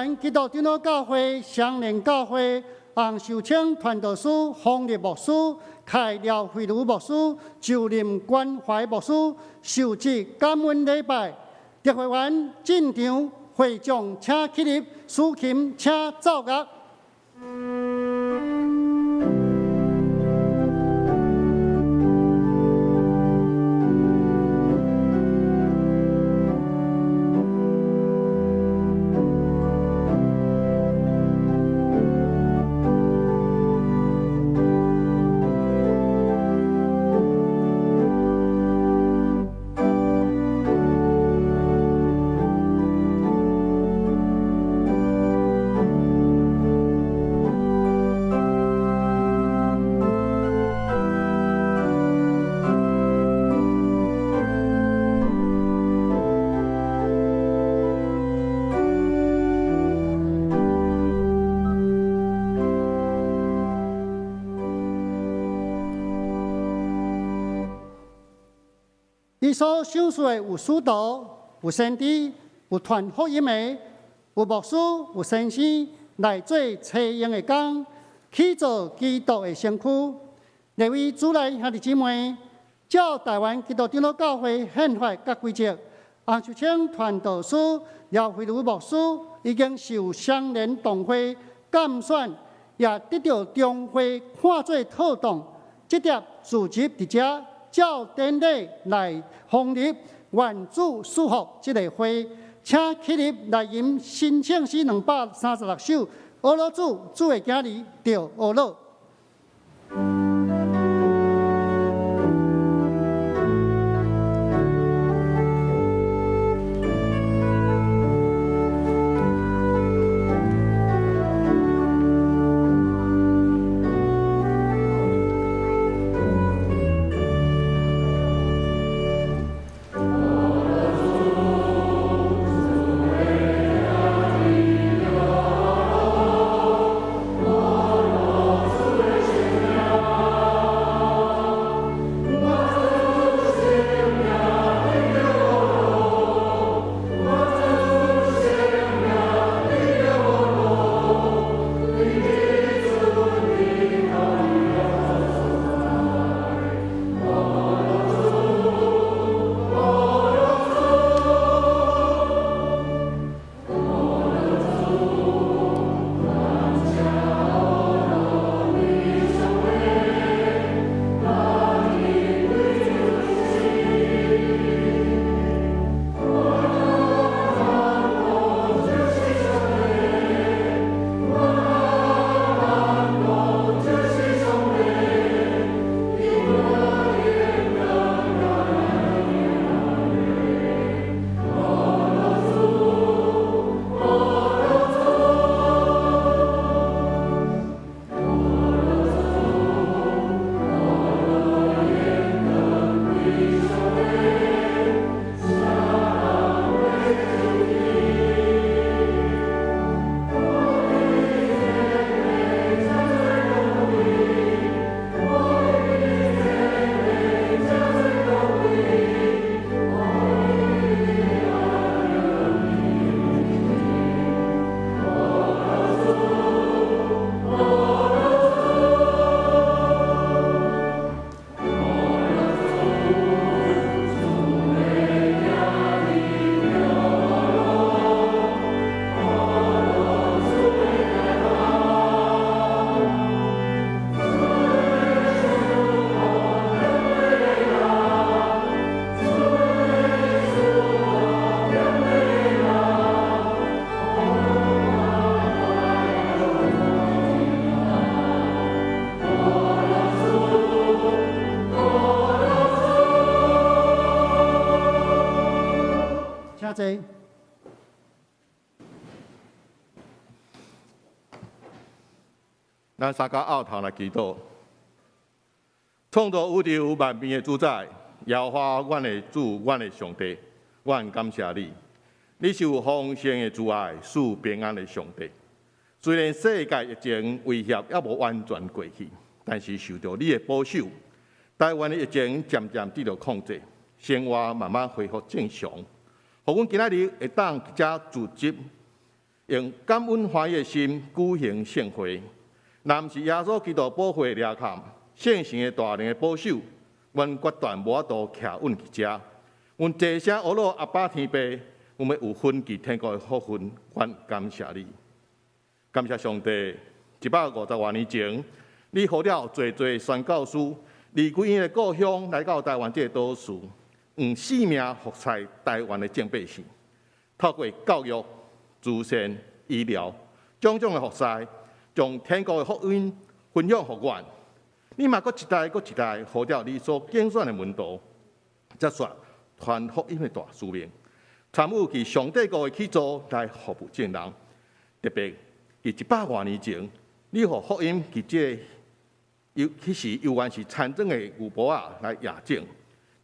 灣基督長老教會雙連教會洪秀清傳道師、方立牧師、開廖慧如牧師、就任關懷牧師受職感恩禮拜。特會員進場，會長請起立，司琴請奏樂。伊所賞賜的有使徒、有先知、有傳福音的、有牧師、有先生來做齊用的工，去做基督的身軀。列位主內兄弟姊妹，照台灣基督長老教會憲法佮規則，洪秀清傳道師廖慧如牧師已經受雙連同會監選，也得著中會看做妥當，這疊辭職佇遮。照典禮來封立，願主賜福這个會，請起立來吟新聖詩236首，阿羅主，主的囝兒著阿羅。請坐。咱三家僫頭來祈禱，創造宇宙萬變的主宰，耶和華，阮的主，阮的上帝，阮感謝你。你是有豐盛的慈愛、賜平安的上帝。雖然世界疫情威脅猶無完全過去，但是受著你的保守，台灣的疫情漸漸得著控制，生活慢慢恢復正常。予阮今仔日會當佇遮聚集，用感恩歡喜的心舉行聖會。若毋是耶穌基督寶血掠砍，聖城的大能的保守，阮決斷無法度徛穩佇遮。阮齊聲呼禱阿爸天父，阮欲有份佇天國的福分，阮感謝你，感謝上帝。150多年前，你呼召濟濟宣教師離開𪜶的故鄉，來到台灣這個島嶼，用性命服侍台灣的眾百姓，透過教育、慈善、醫療，種種的服侍，將天國的福音分享予阮。你嘛閣一代閣一代呼召你所揀選的門徒，接續傳福音的大使命，參與佇上帝國的起造來服務眾人。特別佇100外年前，你予福音佇這個猶彼時猶原是田莊的牛埔仔來野種，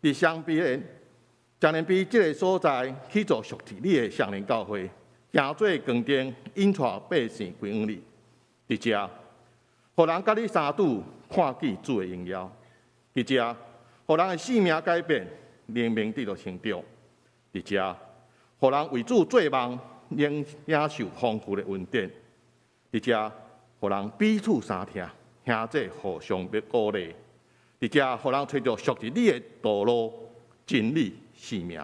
佇雙埤的雙連埤這个所在起造屬於你的雙連教會，行做光燈，引帶百姓歸向你。佇遮，予人佮你相拄，看見主的榮耀。佇遮，予人的性命改變，靈命得著成長。佇遮，予人為主做夢，領受豐富的恩典。佇遮，予人彼此相疼，兄弟互相的鼓勵。佇遮，予人揣著屬於你的道路、真理、生命。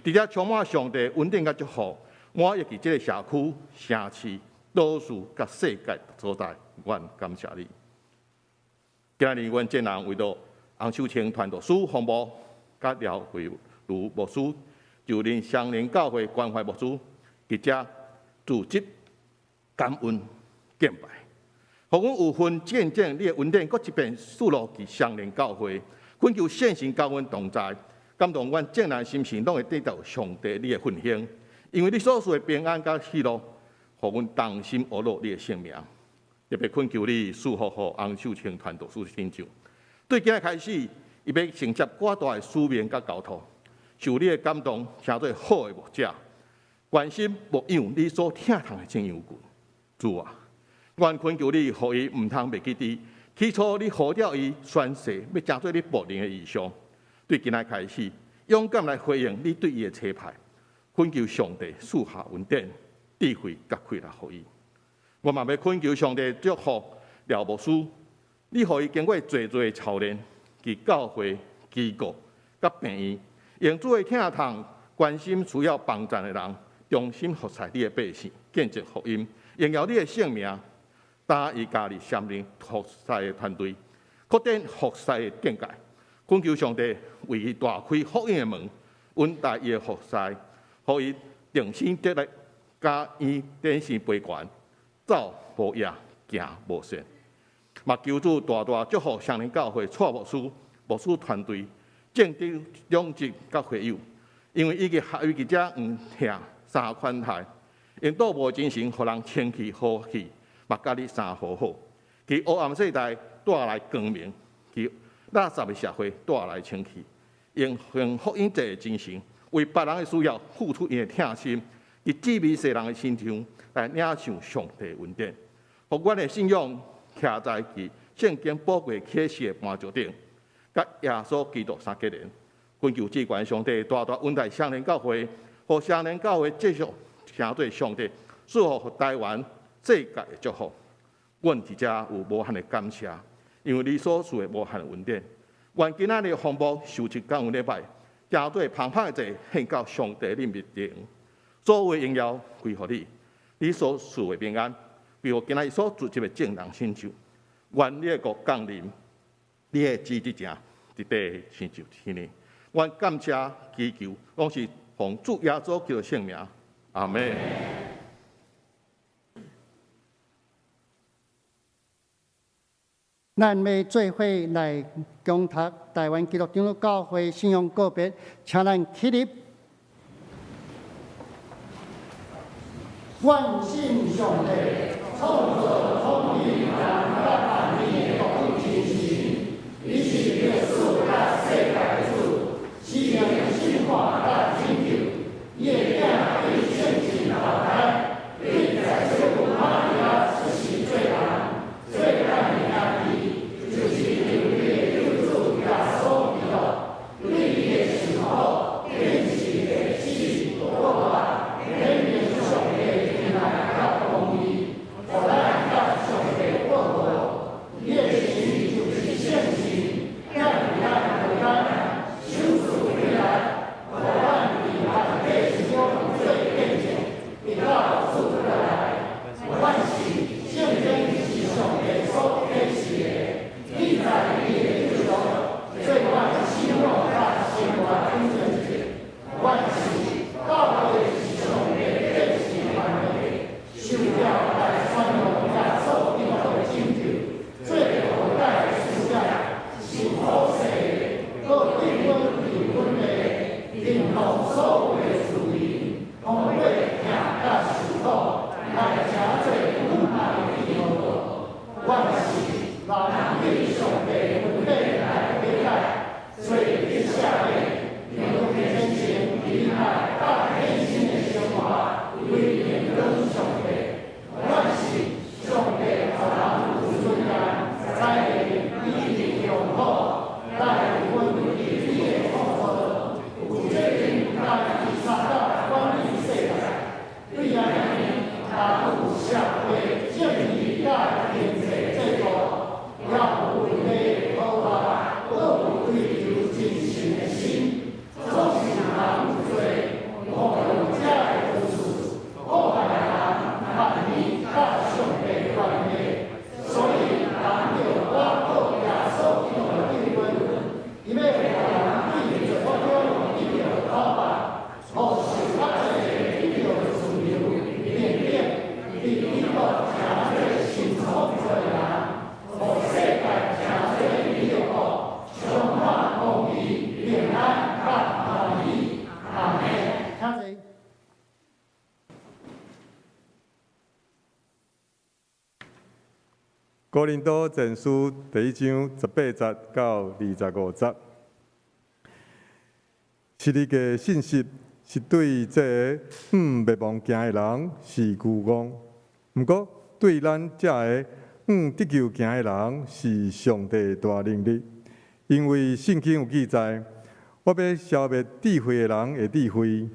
佇遮充滿上帝恩典佮祝福，滿溢佇這个社區、城市、島嶼佮世界所在，阮感謝你。今日阮眾人為著洪秀清傳道師洪牧佮廖慧如牧師，就任雙連教會關懷牧師，佇遮組織感恩敬拜，予阮有份見證你的恩典，閣一遍賜落佇雙連教會，懇求聖神佮阮同在，感動阮眾人心神，攏會得到上帝你的復興，因為你所賜的平安佮喜樂，予阮同心呼禱你的聖名。特別懇求你賜福予洪秀清傳道師領袖，對今日開始，伊欲承接較大的使命佮交託，受你的感動，成做好的牧者，關心牧養你所疼痛的眾羊群。主啊，阮懇求你，予伊毋通袂記得起初你呼召伊宣誓，欲成做你僕人的異象。對今日開始，勇敢來回應你對伊的差派，懇求上帝賜下恩典、智慧佮氣力予伊。我嘛欲懇求上帝祝福廖牧師，你予伊經過濟濟的操練，佇教會、機構、佮病院，用主的疼痛關心需要幫助的人，忠心服侍你的百姓，見證福音，榮耀你的聖名。擔伊加入雙連服侍的團隊，擴展服侍的境界。懇求上帝為伊大開福音的門，恩待伊的服侍，予伊重新得力，敢於展現悲懸，走無影，行無線。嘛求主大大祝福雙連教會蔡牧師、牧師團隊、正長、長執佮會友，因為伊嘅合伊佇遮黃疼三款待，用倒無精神，予人清氣和氣，嘛佮你相和好，佇黑暗世代帶來光明，佇垃圾的社會帶來清氣，用用福音這个精神，為別人的需要付出𪜶的疼心，佇滋味世人的身上來領受上帝恩典，予阮的信仰徛在佇聖經寶貴啟示的磐石頂，佮耶穌基督相結連。懇求至懸上帝大大恩待雙連教會，予雙連教會繼續成做上帝賜福予台灣世界的祝福。阮佇遮有無限的感謝，因為你所賜的無限恩典。願今仔日洪牧受這感恩禮拜，成做澎澎的祭獻到上帝你面前，所有的榮耀歸予你，你所賜的平安，歸予今仔日所聚集的眾人身上。願你的國降臨，你的旨意成佇地親像天呢。阮感謝祈求，攏是奉主耶穌基督聖名，阿們。咱欲做伙來恭讀台灣基督長老教會信仰告白，請咱起立。阮信上帝，創造空地人佮萬物的獨一真神，伊是歷史佮世界的主，賜予聖化佮拯救。伊的囝對聖神投胎，對在聖母瑪利亞出世做人，做咱的家己，就是因為的救主耶穌基督，對伊的受苦，釘十字架死，復活，顯明上帝的恩愛佮哥林多前書第一章18節到25節，十字架信息是對這个向滅亡行的人是愚戇，毋過對咱這个向得救行的人是上帝大能力。因為聖經有記載：我欲消滅智慧的人的智慧，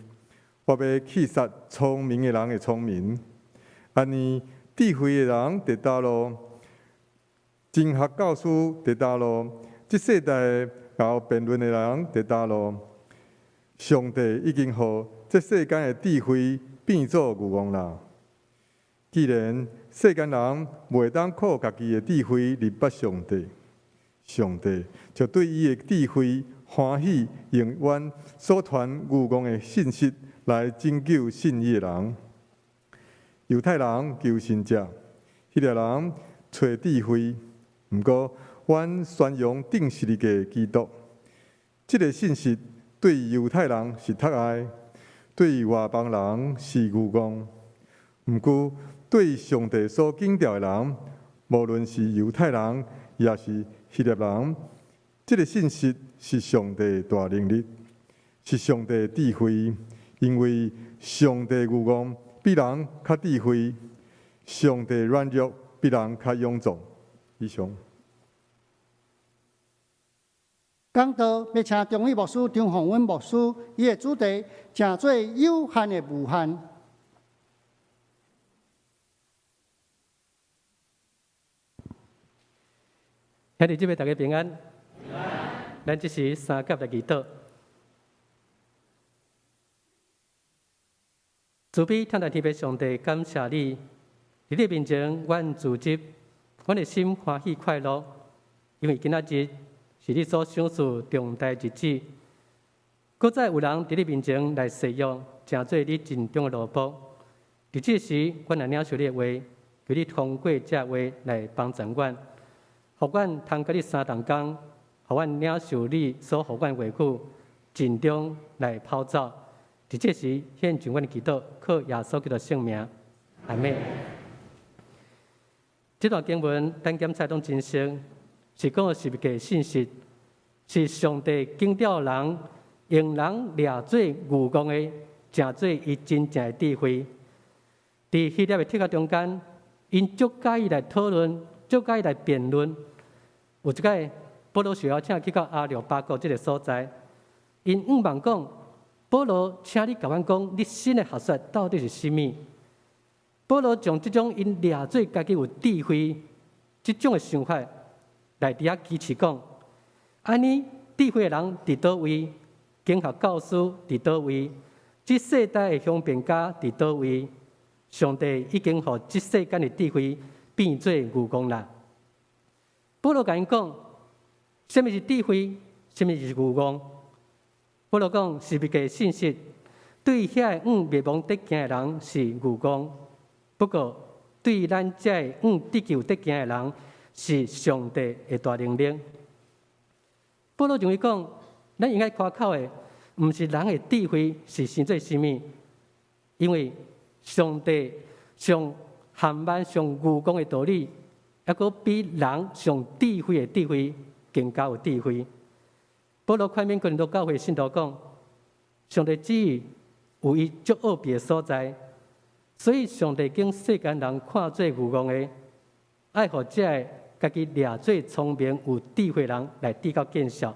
我欲棄殺聰明的人的聰明。按呢，智慧的人佇佗落？經學教師佇佗落？這世代𠢕辯論的人佇佗落？上帝已經予這世間的智慧變做愚戇啦。既然世間人袂當靠家己的智慧入捌上帝，上帝就對伊的智慧歡喜，用阮所傳愚戇的信息來拯救信伊的人。猶太人求神跡，希臘人揣智慧，毋過阮宣揚釘十字架的基督。這个信息對猶太人是窒礙，對外邦人是愚戇。毋過對上帝所揀召的人，無論是猶太人，抑是希臘人，這个信息是上帝大能力，是上帝智慧。因為上帝愚戇比人較智慧，上帝軟弱比人較勇壯。以上。講道欲請中醫牧師張宏文牧師，伊的主題成做有限的無限。兄弟姊妹大家平安。咱這時三甲來祈禱。慈悲疼愛天父上帝，感謝你，佇你面前，阮自執，阮的心歡喜快樂，因為今仔日是你所賞賜重大日子。閣再有人佇你面前來誓約，成做你盡忠的奴僕。佇這時，阮來領受你的話，求你通過這話來幫助阮，予阮通佮你相同工，予阮領受你所予阮的話語，盡忠來跑走。佇這時，獻上阮的祈禱，靠耶穌基督聖名，阿們。這段經文，咱檢查攏真熟，是講十字架信息，是上帝揀召人，用人掠做愚戇的，成做伊真正的智慧。佇希臘的哲學中間，𪜶足佮意來討論，足佮意來辯論。有一擺，保羅受邀請去到亞略巴國這个所在，𪜶向望講：保羅，請你共阮講，你新的學說到底是啥物？保羅將這種𪜶掠做家己有智慧這種的想法，來佇遐支持講：按呢，智慧的人佇佗位？經學教師佇佗位？這世代的雄辯家佇佗位？上帝已經予這世間的智慧變做愚戇啦。保羅共𪜶講：啥物是智慧？啥物是愚戇？保羅講，十字架信息對遐個向滅亡得行的人是愚戇，不過對咱這个向得救得行的人是上帝的大能力。保羅認為講，咱應該誇口的，毋是人的智慧是生做啥物，因為上帝上含萬上愚戇的道理，猶閣比人上智慧的智慧更加有智慧。保羅勸勉哥林多教會信徒講：上帝旨意有伊足奧秘的所在，所以上帝揀世間人看做愚戇的，愛予這个家己掠做聰明有智慧人來得到見笑。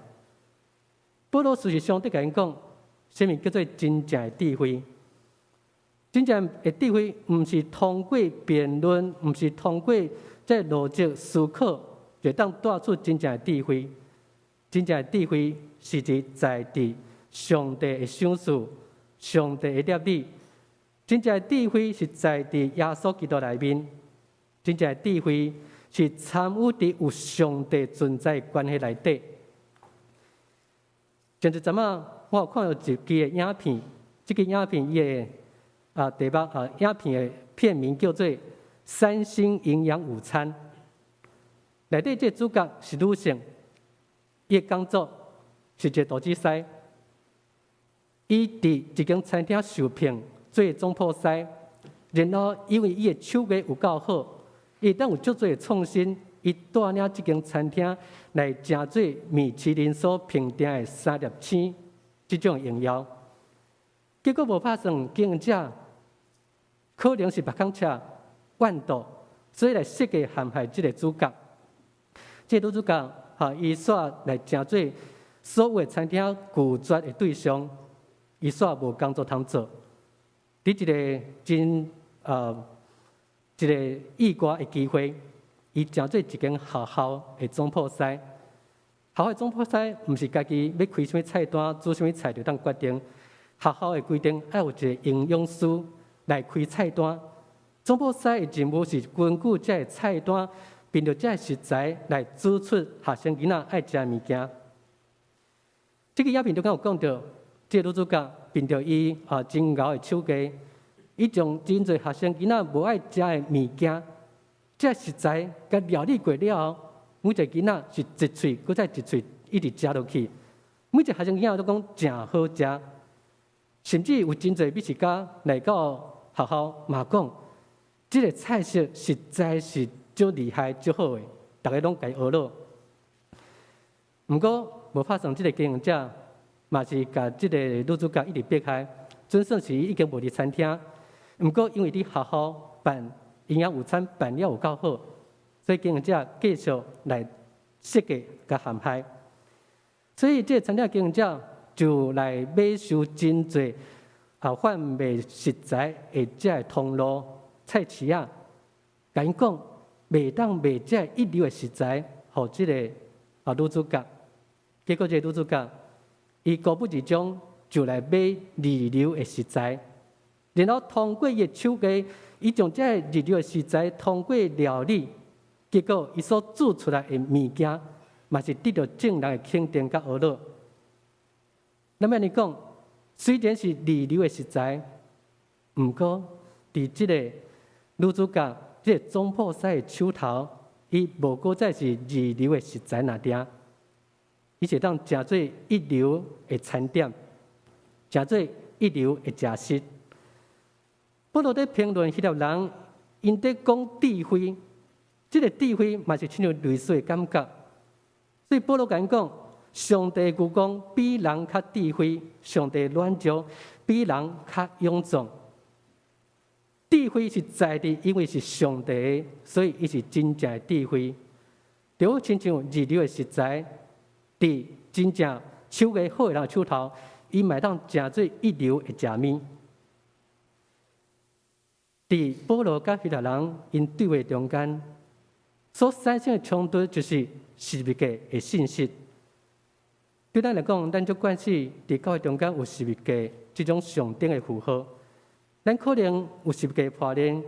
保羅事實上佇共𪜶講，啥物叫做真正的智慧？真正的智慧，毋是通過辯論，毋是通過這邏輯思考，就會當帶出真正的智慧。真正的智慧是佇在佇上帝的賞賜、上帝的立意。真正的智慧是在佇耶穌基督內面。真正的智慧是參與佇有上帝存在關係內底。前一陣仔，我有看到一支的影片，這支影片伊的題目啊，影片的片名叫做《三星營養午餐》。內底這個主角是女性。伊的工作是一个廚師，伊佇一間餐廳受聘做總鋪師，然後因為伊的手藝有夠好，伊會當有足濟的創新，伊帶領這間餐廳來成做米其林所評定的三粒星這種榮耀。結果無拍算，經營者可能是目空赤怨妒，所以來設計陷害這個主角。這個女主角哈，伊煞來成做所有的餐廳拒絕的對象，伊煞無工作通做。佇一個真一個意外的機會，伊成做一間學校的總鋪師。學校的總鋪師毋是家己欲開啥物菜單、煮啥物菜就當決定。學校的規定愛有一個營養師來開菜單。總鋪師的任務是根據這个菜單，憑著這个食材來煮出學生囡仔愛食的物件。這个影片中間有講著，這個女主角憑著伊啊真𠢕的手藝，伊將真濟學生囡仔無愛食的物件，這个食材共料理過了後，每一個囡仔是一喙閣再一喙一直食落去，每一個學生囡仔攏講誠好食，甚至有真濟美食家來到學校嘛講，這个菜色實在是足厲害、足好的，逐家攏共伊學落。毋過無拍算，這个經營者嘛是共這个女主角一直迫害，準算是伊已經無佇餐廳，毋過因為佇學校辦營養午餐辦了有夠好，所以經營者繼續來設計共陷害。所以這个餐廳經營者就來買收真濟啊販賣食材的這个通路菜市仔，共𪜶講袂當賣這一流的食材予這个啊女主角。結果這個女主角，伊故不而終就來買二流的食材，然後通過伊的手藝，伊將這個二流的食材通過料理，結果伊所煮出來的物件，嘛是得著眾人的肯定佮學落。咱欲按呢講，雖然是二流的食材，毋過佇這个女主角這个總鋪師的手頭，伊無閣再是二流的食材爾爾。伊是當成做一流的餐點，成做一流的食食。保羅佇評論希臘人，𪜶佇講智慧，這个智慧嘛是親像類似的感覺。所以保羅共𪜶講，上帝愚戇比人較智慧，上帝軟弱比人較勇壯。智慧是在佇，因為是上帝的，所以伊是真正的智慧。就好親像二流的食材，佇真正手藝好的人手頭，伊嘛會當成做一流的食物。佇保羅佮希臘人𪜶對話中間，所產生的衝突就是十字架的信息。對咱來講，咱足慣勢佇教會中間有十字架這種象徵的符號。咱可能有十字架破鏈，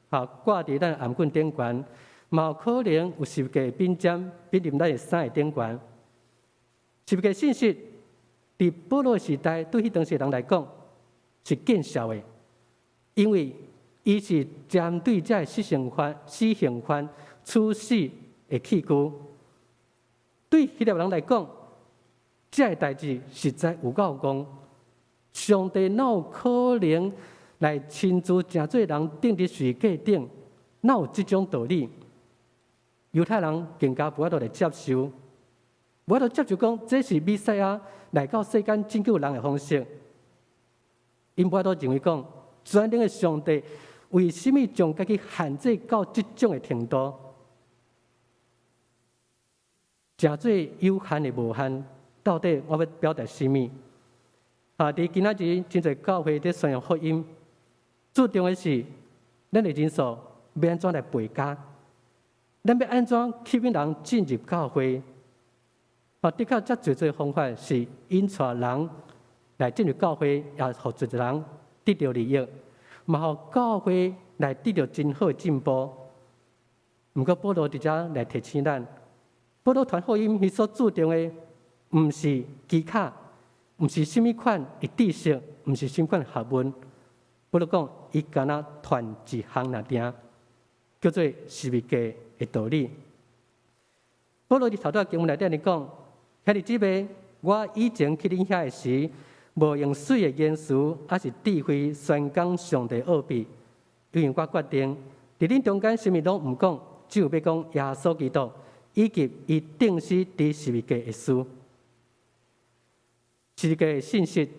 哈掛佇咱頷頸頂懸，嘛有可能有十字架品針比入咱的衫的頂懸。十字架信息，佇保羅時代對彼當時人來講是見笑的，因為伊是針對這個死刑犯處死的器具。對希臘人來講，這个代誌實在有夠戇。上帝哪有可能來親自成做人釘佇十字架頂？哪有這種道理？猶太人更加無法度來接受。無法度接受講，這是彌賽亞來到世間拯救人的方式。𪜶無法度認為講，全能的上帝為啥物將家己限制到這種的程度？成做有限的無限，到底我欲表達啥物？啊！佇今仔日真濟教會佇宣揚福音，注重的是咱的人數欲按怎來倍加，咱欲按怎吸引人進入教會？啊，的確，遮濟濟方法是引帶人來進入教會，也予濟濟人得著利益，嘛予教會來得著真好的進步。毋過保羅佇遮來提醒咱，保羅傳福音，伊所注重的，毋是技巧，毋是啥物款的知識，毋是啥物款學問。保羅講，伊干焦傳一項爾爾，叫做十字架的道理。保羅佇頭拄仔經文內底按呢講：兄弟姊妹，我以前去恁遐的時，無用媠的言辭，抑是智慧宣講上帝奧秘，因為我決定，佇恁中間啥物攏毋講，只有欲講耶穌基督以及伊釘死佇十字架的事。十字架的信息，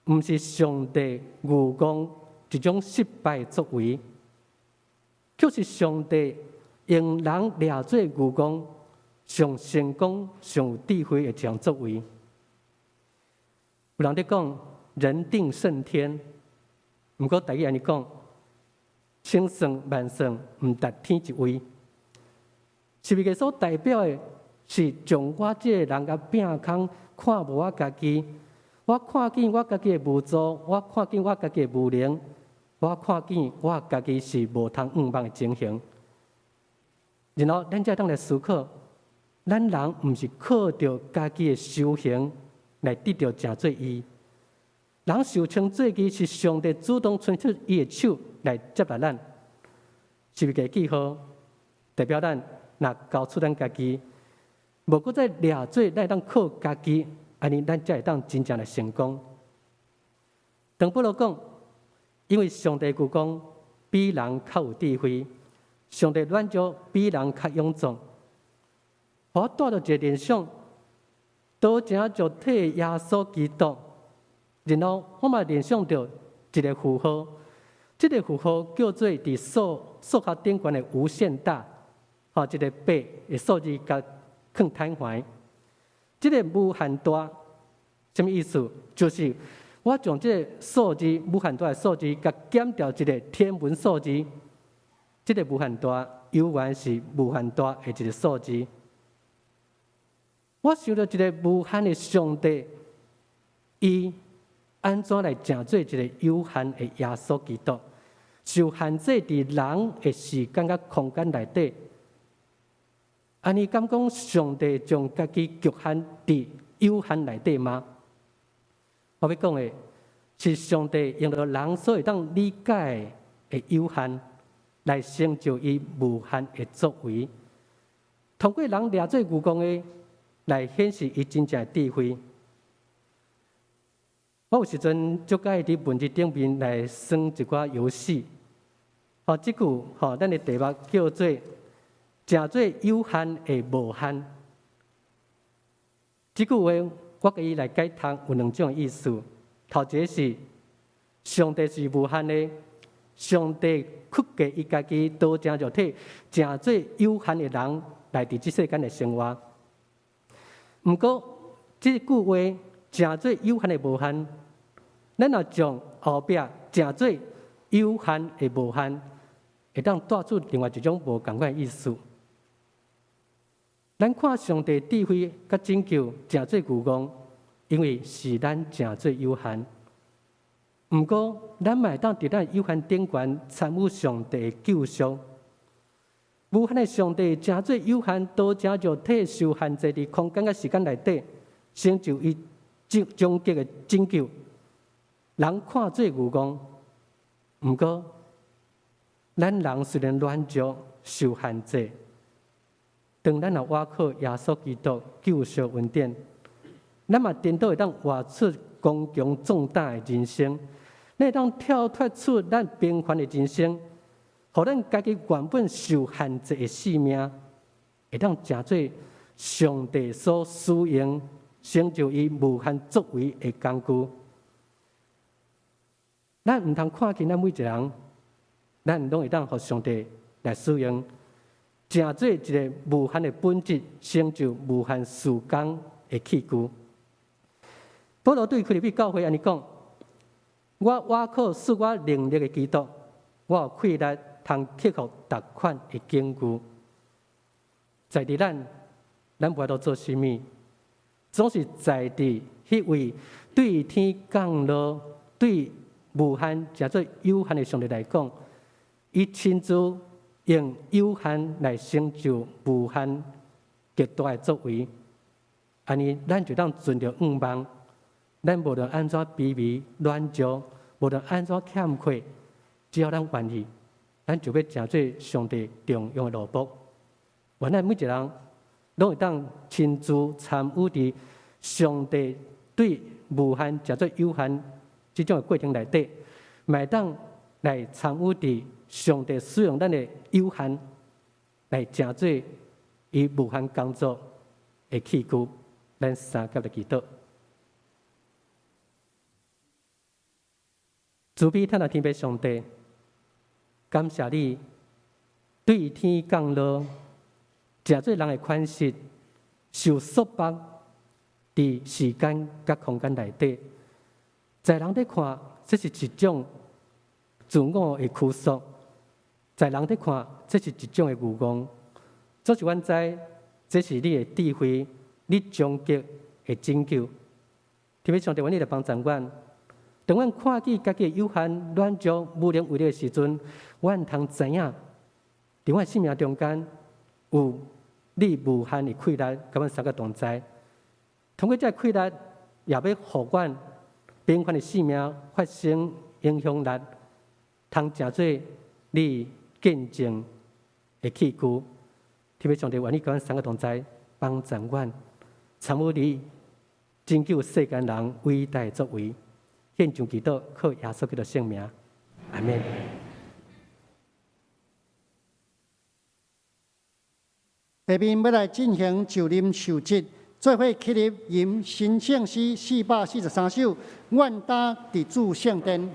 毋是上帝愚戇一種失敗的作為，卻是上帝用人掠做愚戇，上成功、上有智慧的一項作為。有人佇講人定勝天，毋過台語按呢講，千算萬算毋達天一位。十字架所代表的是將我這个人共摒空，看無我家己，我看見我家己的無助，我看見我家己的無能，我看見我家己是無通向望的情形。然後，咱才會當來思考，咱人毋是靠著家己的修行來得著成做義。人受稱做義是上帝主動伸出伊的手來接納咱。十字架記號代表咱若交出咱家己，無閣再掠做咱會當靠家己，按呢咱才會當真正來成功。當保羅講，因為上帝愚戇比人較有智慧，上帝軟弱比人較勇壯。我帶著一个聯想，道成肉體耶穌基督，然後我嘛聯想著一个符號，這个符號叫做佇數學頂懸的無限大，吼，一个八的數字共囥坦橫，這个無限大，啥物意思？就是我將這个數字無限大的數字，共減掉一个天文數字，這个無限大猶原是無限大的一个數字。我想著一个無限的上帝，伊按怎來成做一个有限的耶穌基督，受限制佇人的時間佮空間內底。按呢敢講上帝將家己局限佇有限內底嗎？我欲講的是上帝用著人所會當理解的有限，來成就伊無限的作為。通過人掠做愚戇的，來顯示伊真正的智慧。我有時陣足佮意佇文字頂面來耍一寡遊戲。吼，這句吼，咱的題目叫做“成做有限的無限”。這句話我共伊來解讀有兩種意思。頭一个是上帝是無限的，上帝屈過伊家己道成肉體，成做有限的人來佇這世間的生活。毋過，這句話成做有限的無限，咱若將後壁成做有限的無限，會當帶出另外一種無仝款的意思。咱看上帝智慧佮拯救成做愚戇，因為是咱成做有限。毋過，咱嘛會當佇咱有限頂懸參與上帝的救贖。無限的上帝成做有限，道成肉體受限制佇空間佮時間內底，成就伊終極的拯救。人看做愚戇，毋過，咱人雖然軟弱受限制，當咱若倚靠耶穌基督救贖恩典，咱嘛顛倒會當活出剛強壯膽的人生，咱會當跳脫出咱平凡的人生，予咱家己原本受限制的性命，會當成做上帝所使用、成就伊無限作為的工具。咱毋通看輕咱每一个人，咱攏會當予上帝來使用，成做一个無限的本質，成就無限事工的器具。保羅對腓立比教會按呢講：我倚靠賜我能力的基督，我有氣力通克服逐款的境遇。在佇咱，咱無法度做啥物，總是在佇彼位對天降落、對無限成做有限的上帝來講，伊親自用有限來成就無限極大的作為。按呢，咱就當存著向望。咱無論按怎卑微、軟弱，無論按怎欠缺，只要咱願意，咱就欲成做上帝重用的奴僕。願咱每一个人攏會當親自參與佇上帝對無限成做有限這種的過程內底，嘛會當來參與佇上帝使用咱的有限，來成做伊無限工作的器具。咱三佮來祈禱。慈悲疼愛天父上帝，感謝你對天降落，成做人的款式，受束縛佇時間佮空間內底，在人咧看，這是一種自我的拘束；在人咧看，這是一種的愚戇。總是阮知，這是你的智慧，你終極的拯救。天父上帝，願你來幫助阮。當阮看見家己的有限、軟弱、無能為力的時陣，阮通知影，佇阮生命中間有你無限的氣力，佮阮三個同在。通過這個氣力，也欲予阮平凡的生命發生影響力，通成做你見證的器具。天父上帝，願你佮阮三個同在，幫助阮參與你拯救世間人偉大的作為。獻上祈禱，靠耶穌基督聖名，阿們。下面欲來進行就任受職，做伙起立吟新聖詩443首，願擔佇主聖殿。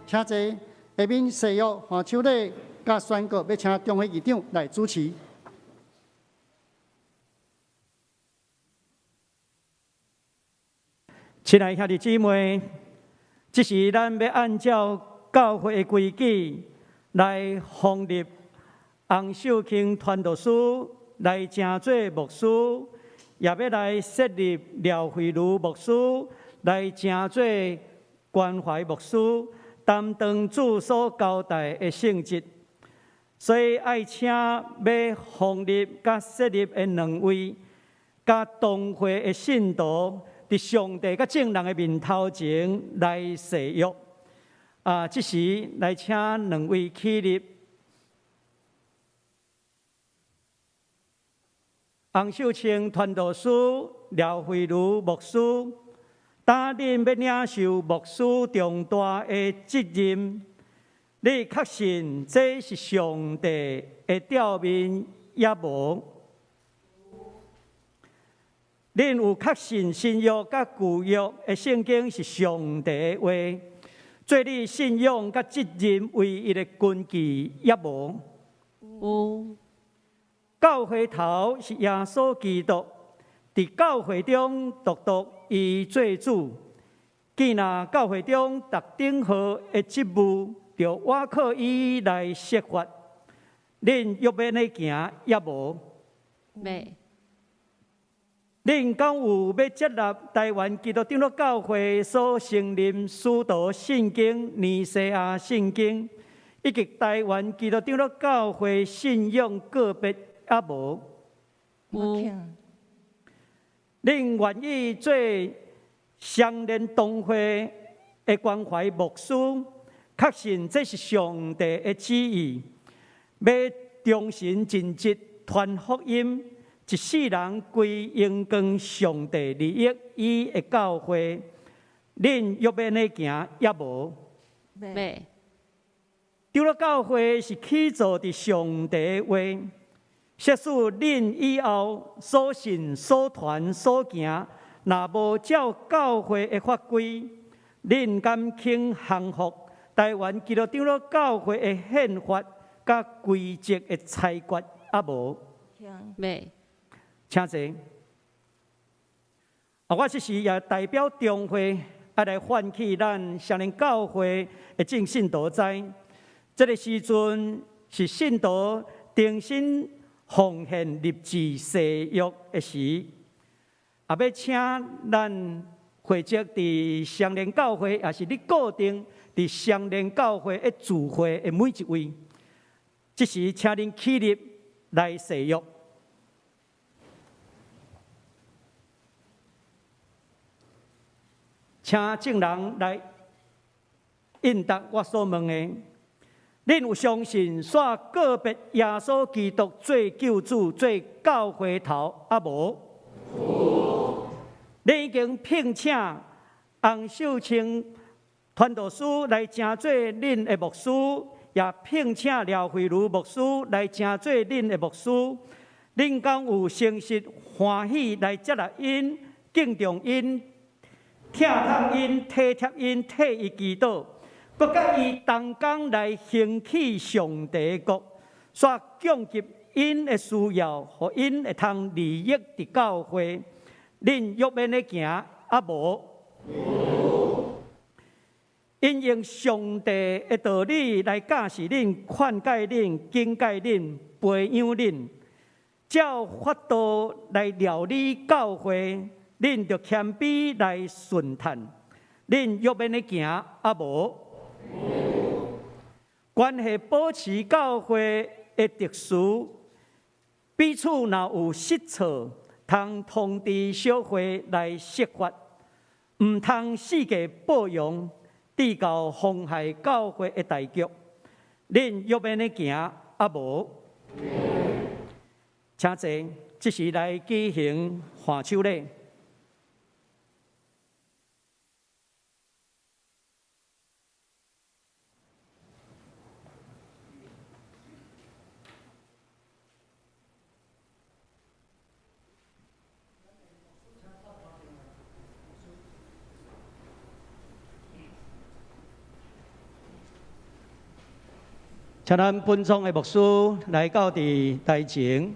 請坐。下面誓約、還手禮佮宣告，欲請中會議長來主持。親愛兄弟姊妹，這時咱欲按照教會的規矩來封立洪秀卿傳道師來成做牧師，也欲來設立廖惠如牧師來成做關懷牧師，擔當主所交代的聖職。所以愛請欲封立佮設立的兩位，佮同會的信徒，佇上帝佮眾人的面頭前來誓約。啊，這時來請兩位起立。洪秀清傳道師、廖惠如牧師，擔任欲領受牧師重大的責任，你確信這是上帝的召命抑無？恁有確信新約佮舊約的聖經是上帝的話，做你信仰佮責任唯一的根據抑無？有。教會頭是耶穌基督，佇教會中獨獨伊做主。既若教會中逐等號的職務，著倚靠伊來設法，恁欲欲按呢行抑無？欲。恁敢有欲接納臺灣基督長老教會所承認使徒信經、尼西亞信經，以及臺灣基督長老教會信仰告別抑無？有。恁願意做雙連同會的關懷牧師，確信這是上帝的旨意，欲忠誠盡職傳福音，一世人歸榮光上帝利益伊的教會，恁欲欲按呢行抑無？欲。長老教會是起造佇上帝的話，設使恁以後所信、所傳、所行，若無照教會的法規，恁敢肯降服臺灣基督長老教會的憲法佮規則的裁決抑無？欲。請坐。啊，我這時也代表中會，愛來喚起咱雙連教會的眾信徒知，這个時陣是信徒重新奉獻立志誓約的時，也欲請咱負責佇雙連教會，也是你固定佇雙連教會的聚會的每一位，這時請恁起立來誓約。請眾人來應答我所問的。恁有相信煞告別耶穌基督做救主、做教會頭抑無？有。恁已經聘請洪秀清傳道師來成做恁的牧師，也聘請廖慧如牧師來成做恁的牧師。恁敢有誠實歡喜來接納𪜶、敬重𪜶、疼痛𪜶、體貼𪜶、替伊祈禱，閣佮伊同工來興起上帝的國，煞供給𪜶的需要，予𪜶會通利益佇教會。恁欲欲按呢行抑無？𪜶用上帝的道理來教示恁、勸誡恁、警戒恁、培養恁，照法度來料理教會，恁著謙卑來順趁。恁欲欲按呢行抑無？關係保持教會的秩序，彼此若有失錯，通通知小會來釋法，毋通四界報揚，致到妨害教會的大局。恁欲欲按呢行抑無？請坐，這時來舉行挽手禮。請咱本宗的牧師來到佇台前。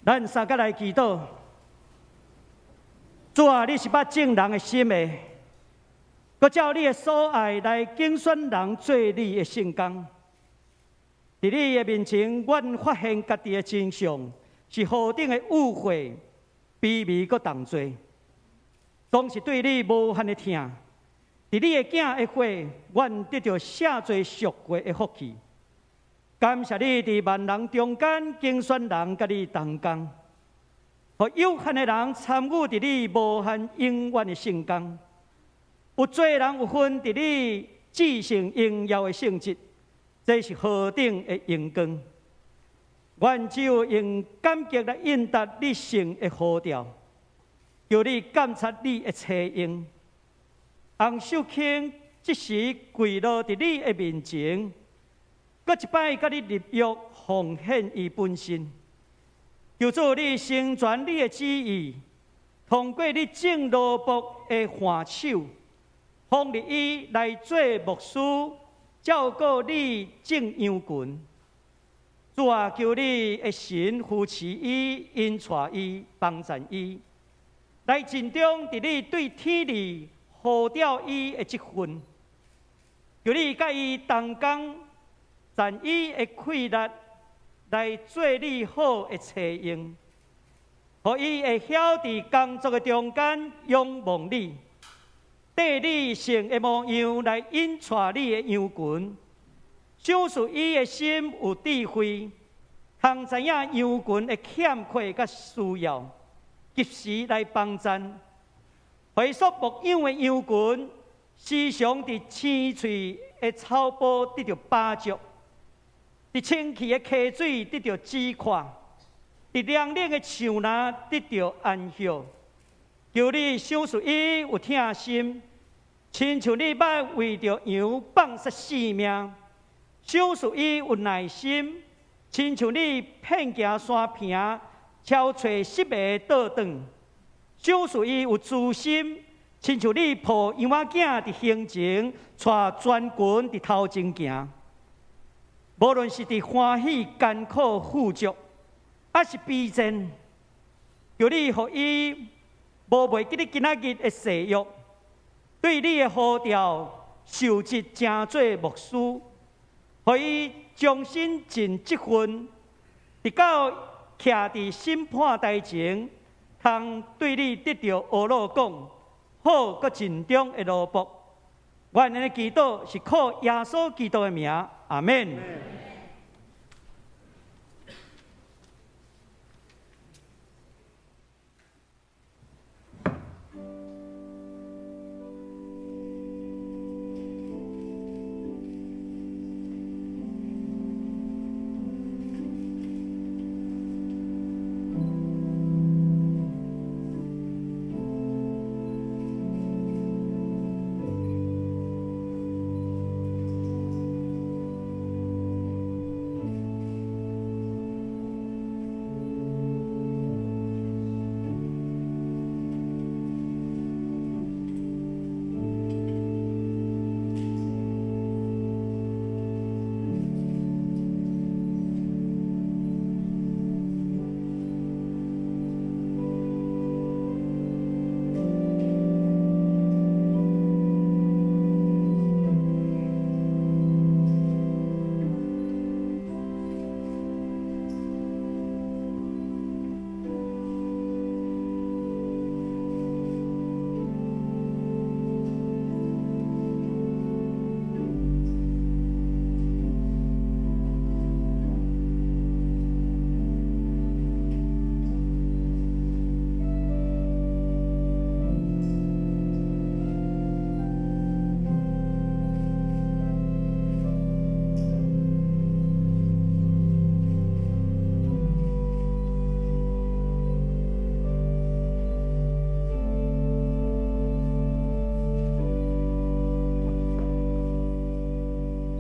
咱三個來祈禱。主啊，你是捌眾人的心的，閣照你的所愛來揀選人做你的聖工。佇你的面前，阮發現家己的真相是何等的污穢、卑微閣重罪，總是對你無限的疼。佇你的囝的血，阮得著赦罪贖過的福氣。感謝你佇萬人中間揀選人，佮你同工，予有限的人參與佇你無限永遠的聖工。有做人有份佇你至聖榮耀的聖職，這是何等的榮光！阮只有用感激來應答你聖的呼召，求你監察你的差用。洪秀卿這時跪落佇你的面前，閣一擺佮你立約奉獻伊本身。求主你成全你的旨意，通過你眾奴僕的挽手，封立伊來做牧師，照顧你眾羊群。主啊，求你的神扶持伊、引帶伊、幫贊伊，來盡忠佇你對天地呼召伊的這份。求你佮伊同工，盡伊的氣力來做你好的差用，予伊會曉佇工作的中間仰望你，綴你聖的模樣來引帶你的羊群。賞賜伊的心有智慧，通知影羊群的欠缺佮需要，及時來幫贊。予伊所牧養的羊群，時常佇青翠的草坡得著飽足，佇清氣的溪水得著止渴，佇涼冷的樹林得著安歇。求你賞賜伊有疼心，親像你捌為著羊放捨性命。賞賜伊有耐心，親像你遍行山坪，敲揣失迷倒轉。賞賜伊有慈心，親像你抱羊仔囝佇胸前，帶全群佇頭前行。無論是佇歡喜、艱苦、富足，抑是悲戰，求你予伊無袂記得今仔日的誓約，對你的呼召受職成做牧師。予伊終身盡職分，直到徛佇審判台前，通對你得著呵咾講好閣盡忠的奴僕。阮的祈禱是靠耶穌基督的名，阿們。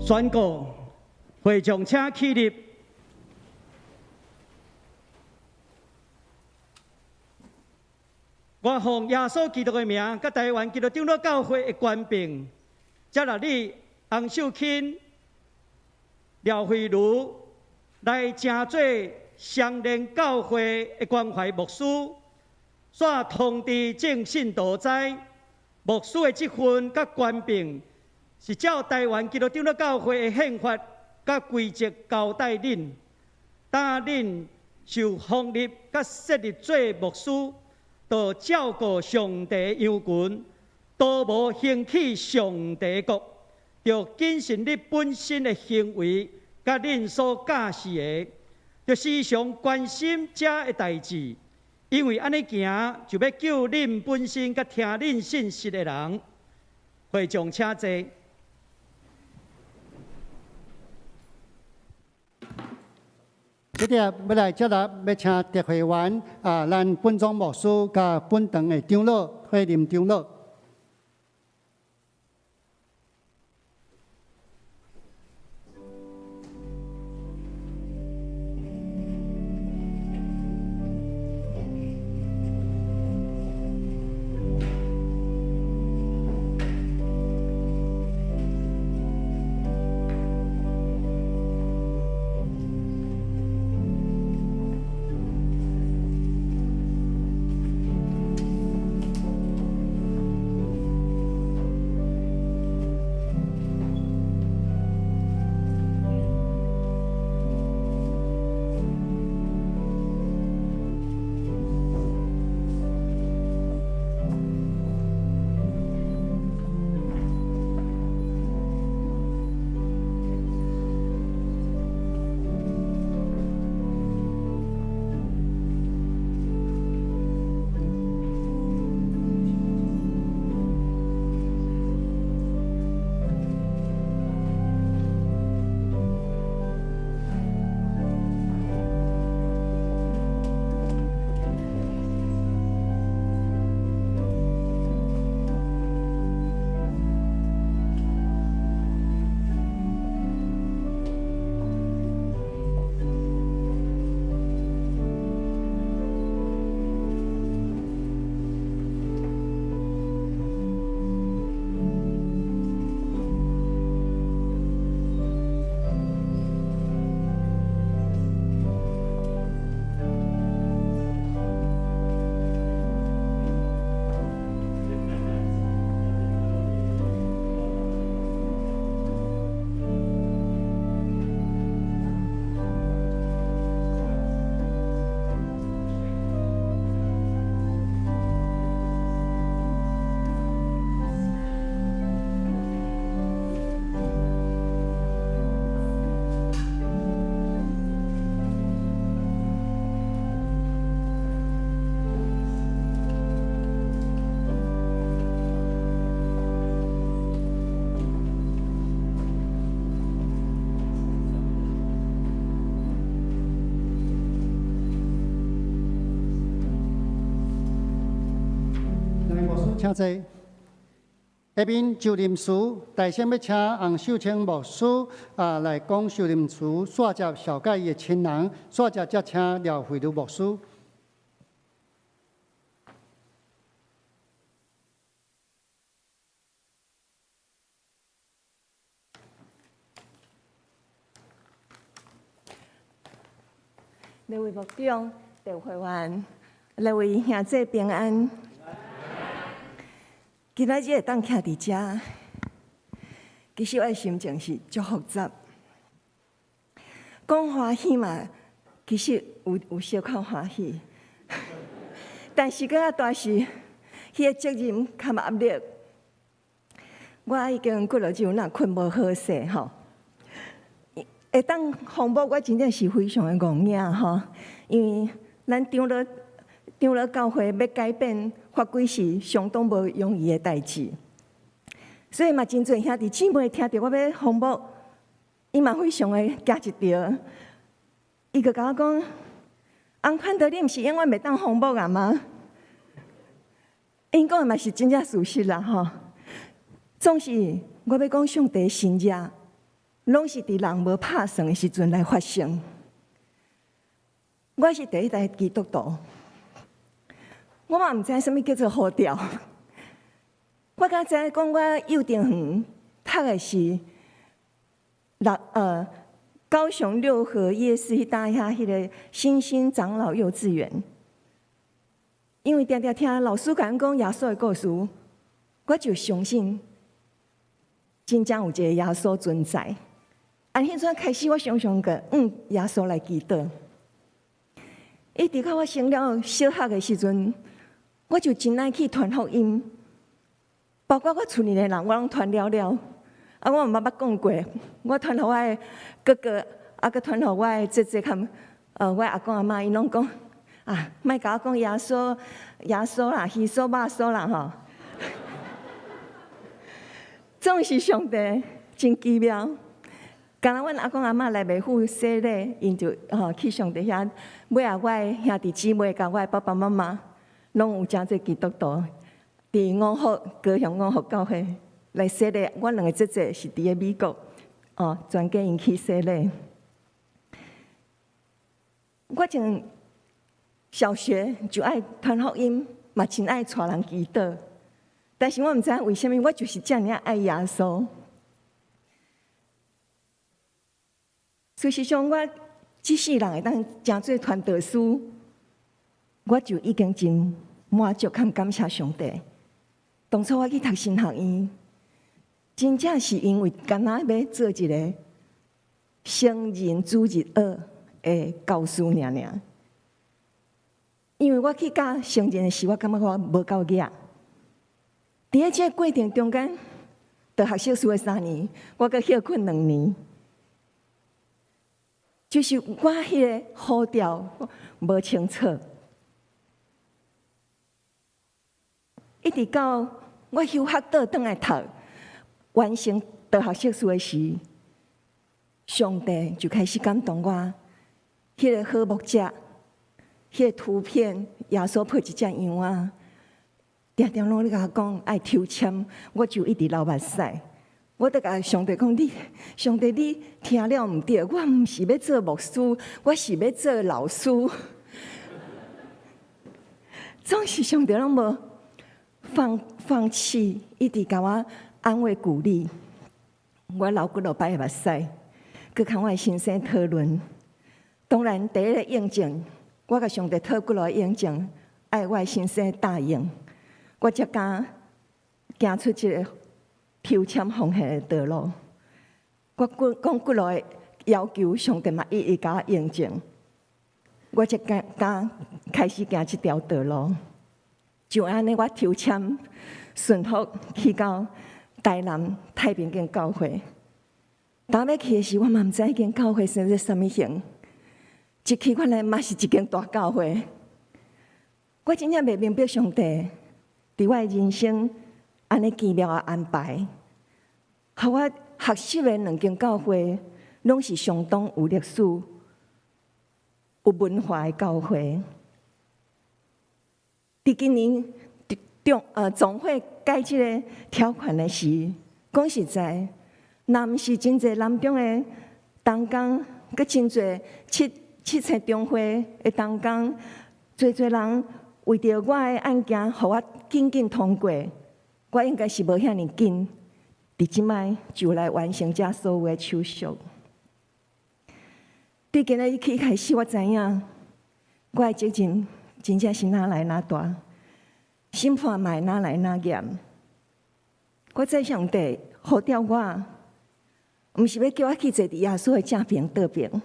宣告，會眾請起立。我奉耶穌基督的名，佮台灣基督長老教會的權柄，接納你洪秀卿、廖慧如來成做雙連教會的關懷牧師，煞通知眾信徒知，牧師的職分佮權柄是照台灣基督長老教會的憲法佮規則交代恁，當恁受封立佮設立做牧師，就照顧上帝羊群，都無興起上帝國，著謹慎你本身的行為，佮恁所教示的，著時常關心遮的代誌，因為按呢行，就欲救恁本身佮聽恁信息的人。會長請坐。這個欲來接納，欲請特會員啊，咱本莊牧師佮本堂的長老、退任長老。請坐。下面就任詞，大先欲請洪秀清牧師啊來講就任詞，煞接紹介伊的親人，煞接才請廖惠如牧師。兩位牧長、廖會員、兩位兄弟平安。今仔日會當徛佇遮，其實我的心情是足複雜。講歡喜嘛，其實有小可歡喜，但是閣較大是，彼個責任較壓力。我已經幾落日有哪睏無好勢吼，會當奉牧，我真正是非常的戇影吼，因為咱長老教會欲改變法規是相當無容易的代誌，所以嘛真濟兄弟姊妹聽著我欲奉牧，伊嘛非常的驚一跳，伊就共我講：翁寬德，你毋是永遠袂當奉牧啊嗎？𪜶講的嘛是真正事實啦吼。總是我欲講上帝神蹟，攏是佇人無拍算的時陣來發生。我是第一代基督徒。我嘛毋知啥物叫做呼召。我敢知影講，我幼稚園讀的是高雄六合夜市彼搭遐彼个新興長老幼稚園。因為定定聽老師共阮講耶穌的故事，我就相信真正有一個耶穌存在。按彼陣開始，我常常個耶穌來祈禱。一直到我升了小學的時陣，我就真愛去傳福音，包括我厝裡的人，我攏傳了了。啊，我嘛捌講過，我傳予我的哥哥，啊，閣傳予我的姐姐含我阿公阿嬤，𪜶攏講啊，莫共我講耶穌，耶穌啦，耶穌、肉酥啦吼。總是上帝真奇妙。敢若阮阿公阿嬤來袂赴洗禮，𪜶就吼去上帝遐。尾仔我的兄弟姊妹佮我的爸爸媽媽，攏有成做基督徒，佇五福高雄五福教會來洗禮。我兩个姐姐是佇咧美國，哦，全家𪜶去洗禮。我從小學就愛傳福音，嘛真愛帶人祈禱。但是我毋知影為啥物，我就是遮爾愛耶穌。事實上，我這世人會當成做傳道師，我就已經真滿足，兼感謝上帝。當初我去讀神學院，真正是因為敢若欲做一个成人主日學的教師爾爾。因為我去教成人的時，我感覺我無夠額。佇咧這个過程中間，讀學碩士的3年，我閣歇睏2年。就是我彼个呼召無清楚，一直到我休學倒轉來讀，完成讀學碩士的時，上帝就開始感動我。彼个好牧者，彼个圖片，耶穌抱一隻羊仔，定定攏咧共我講愛抽籤，我就一直流目屎。我就共上帝講：你上帝，你聽了毋對，我毋是欲做牧師，我是欲做老師。總是上帝攏無放棄，一直共我安慰鼓勵。我流幾落擺目屎，閣共我的先生討論。當然，第一个應證，我共上帝討幾落應證，愛我的先生答應，我才敢行出這个抽籤奉獻的道路。我講幾落个要求，上帝嘛一一共我應證，我才敢開始行這條道路。就按呢，我抽籤順福去到台南太平間教會。當欲去的時，我嘛毋知彼間教會生做啥物型。一去原來嘛是一間大教會。我真正袂明白上帝佇我的人生按呢奇妙的安排，予我學習的兩間教會，攏是相當有歷史、有文化的教會。佇今年中總會改這个條款的時，講實在，若毋是真濟南中的同工，閣真濟七星中會的同工，濟濟人為著我的案件，予我緊緊通過，我應該是無遐爾緊。佇這擺就來完成這所有的手續。對今仔日起開始，我知影我的責任真正是哪來哪大，審判嘛會哪來哪嚴。我知上帝呼召我，毋是欲叫我去坐佇耶穌的正爿倒爿，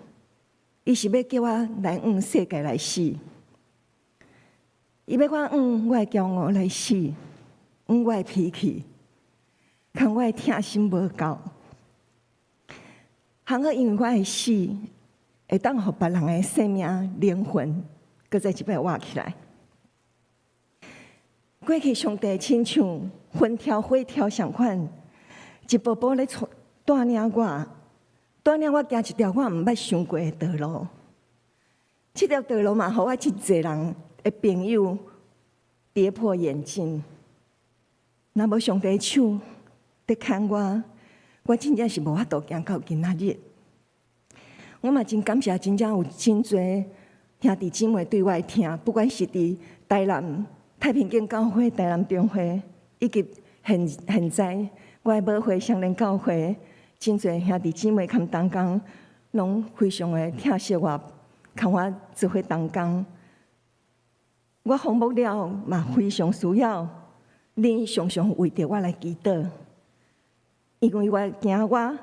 伊是欲叫我來向世界來死。伊欲我向我的驕傲來死，向我的脾氣，共我的疼心無夠。幸好因為我的死，會當予別人的生命靈魂，閣再一擺活起來。過去上帝親像風柱火柱相款，一步步咧帶領我，帶領我行一條我毋捌想過的道路。這條道路嘛，予我真濟人的朋友跌破眼鏡。若無上帝手佇牽我，我真正是無法度行到今仔日。我嘛真感謝，真正有真濟兄弟姊妹對我的疼，不管是佇台南太平間教會、台南中會，以及現在我的母會雙連教會，真濟兄弟姊妹佮同工，攏非常的疼惜我，共我做伙同工。我奉牧了嘛，非常需要恁常常為著我來祈禱，因為我驚我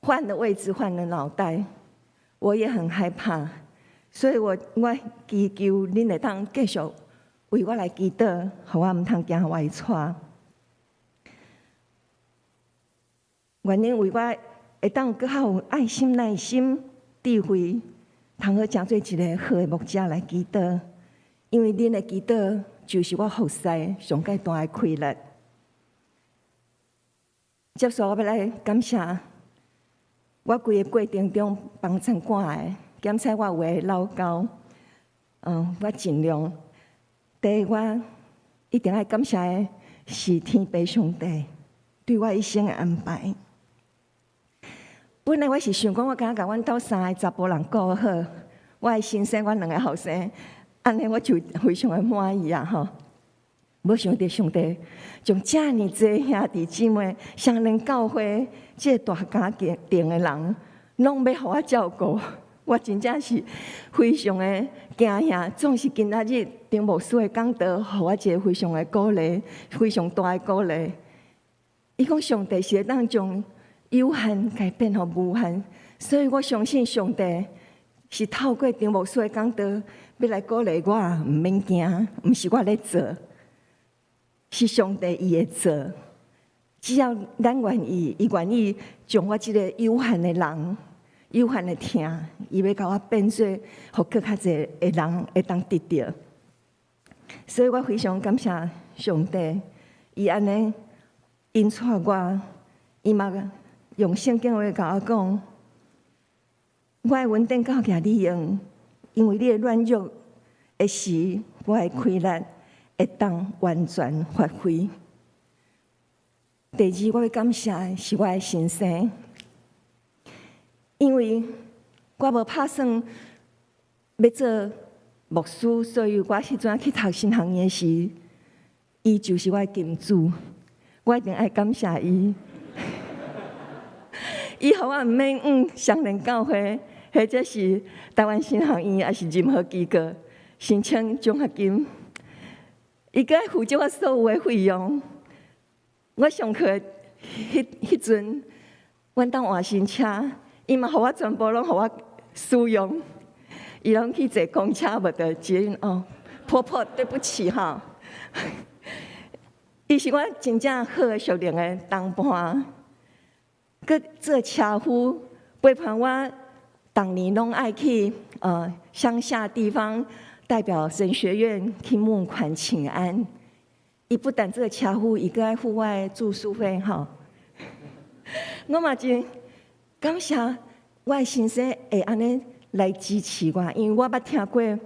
換了位置，換了腦袋，我也很害怕，所以我祈求恁會當繼續為我來祈禱，予我毋通行歪岔。願恁為我會當閣較有愛心、耐心、智慧，通好成做一个好的牧者來祈禱，因為恁的祈禱就是我服侍上蓋大的氣力。接續我欲來感謝我規个過程中幫贊我的，兼且我有的老公，我盡量。第一，我一定愛感謝的是天父上帝對我一生的安排。本來我是想講，我敢共阮兜三个查埔人顧好，我的先生，阮兩个後生，按呢我就非常的滿意啊！吼，無想著上帝將遮爾濟兄弟姊妹、雙連教會這個大家庭的人，攏欲予我照顧，我真正是非常的驚訝。總是今仔日張牧師的講道，予我一个非常的鼓勵，非常大的鼓勵。伊講上帝是會當將有限改變予無限，所以我相信上帝是透過張牧師的講道，欲來鼓勵我，毋免驚，毋是我咧做，是上帝伊會做。只要咱願意，伊願意將我這個有限的人、有限的疼，伊欲共我變做，予閣較濟的人會當得著。所以我非常感謝上帝，伊按呢引帶我，伊嘛用聖經話共我講，我的恩典夠予你用，因為你的軟弱的時，我的氣力會當完全發揮。第二，我欲感謝的是我的先生，因為我無拍算欲做牧師，所以我彼陣去讀神學院時，伊就是我的金主，我一定愛感謝伊。伊予我毋免往雙連教會，或者是台灣神學院，抑是任何機構申請獎學金，伊閣愛負責我所有的費用。我上課彼陣，阮兜換新車，伊嘛予我全部攏予我使用。伊攏去坐公車，無著捷運哦。婆婆，對不起哈。伊是我真正好的屬靈的同伴，閣做車夫陪伴我，逐年攏愛去鄉下地方代表神學院去募款請安。伊不但做車夫，伊閣愛付我的住宿費吼。我嘛真感謝我的先生會按呢來支持我，因為我捌聽過，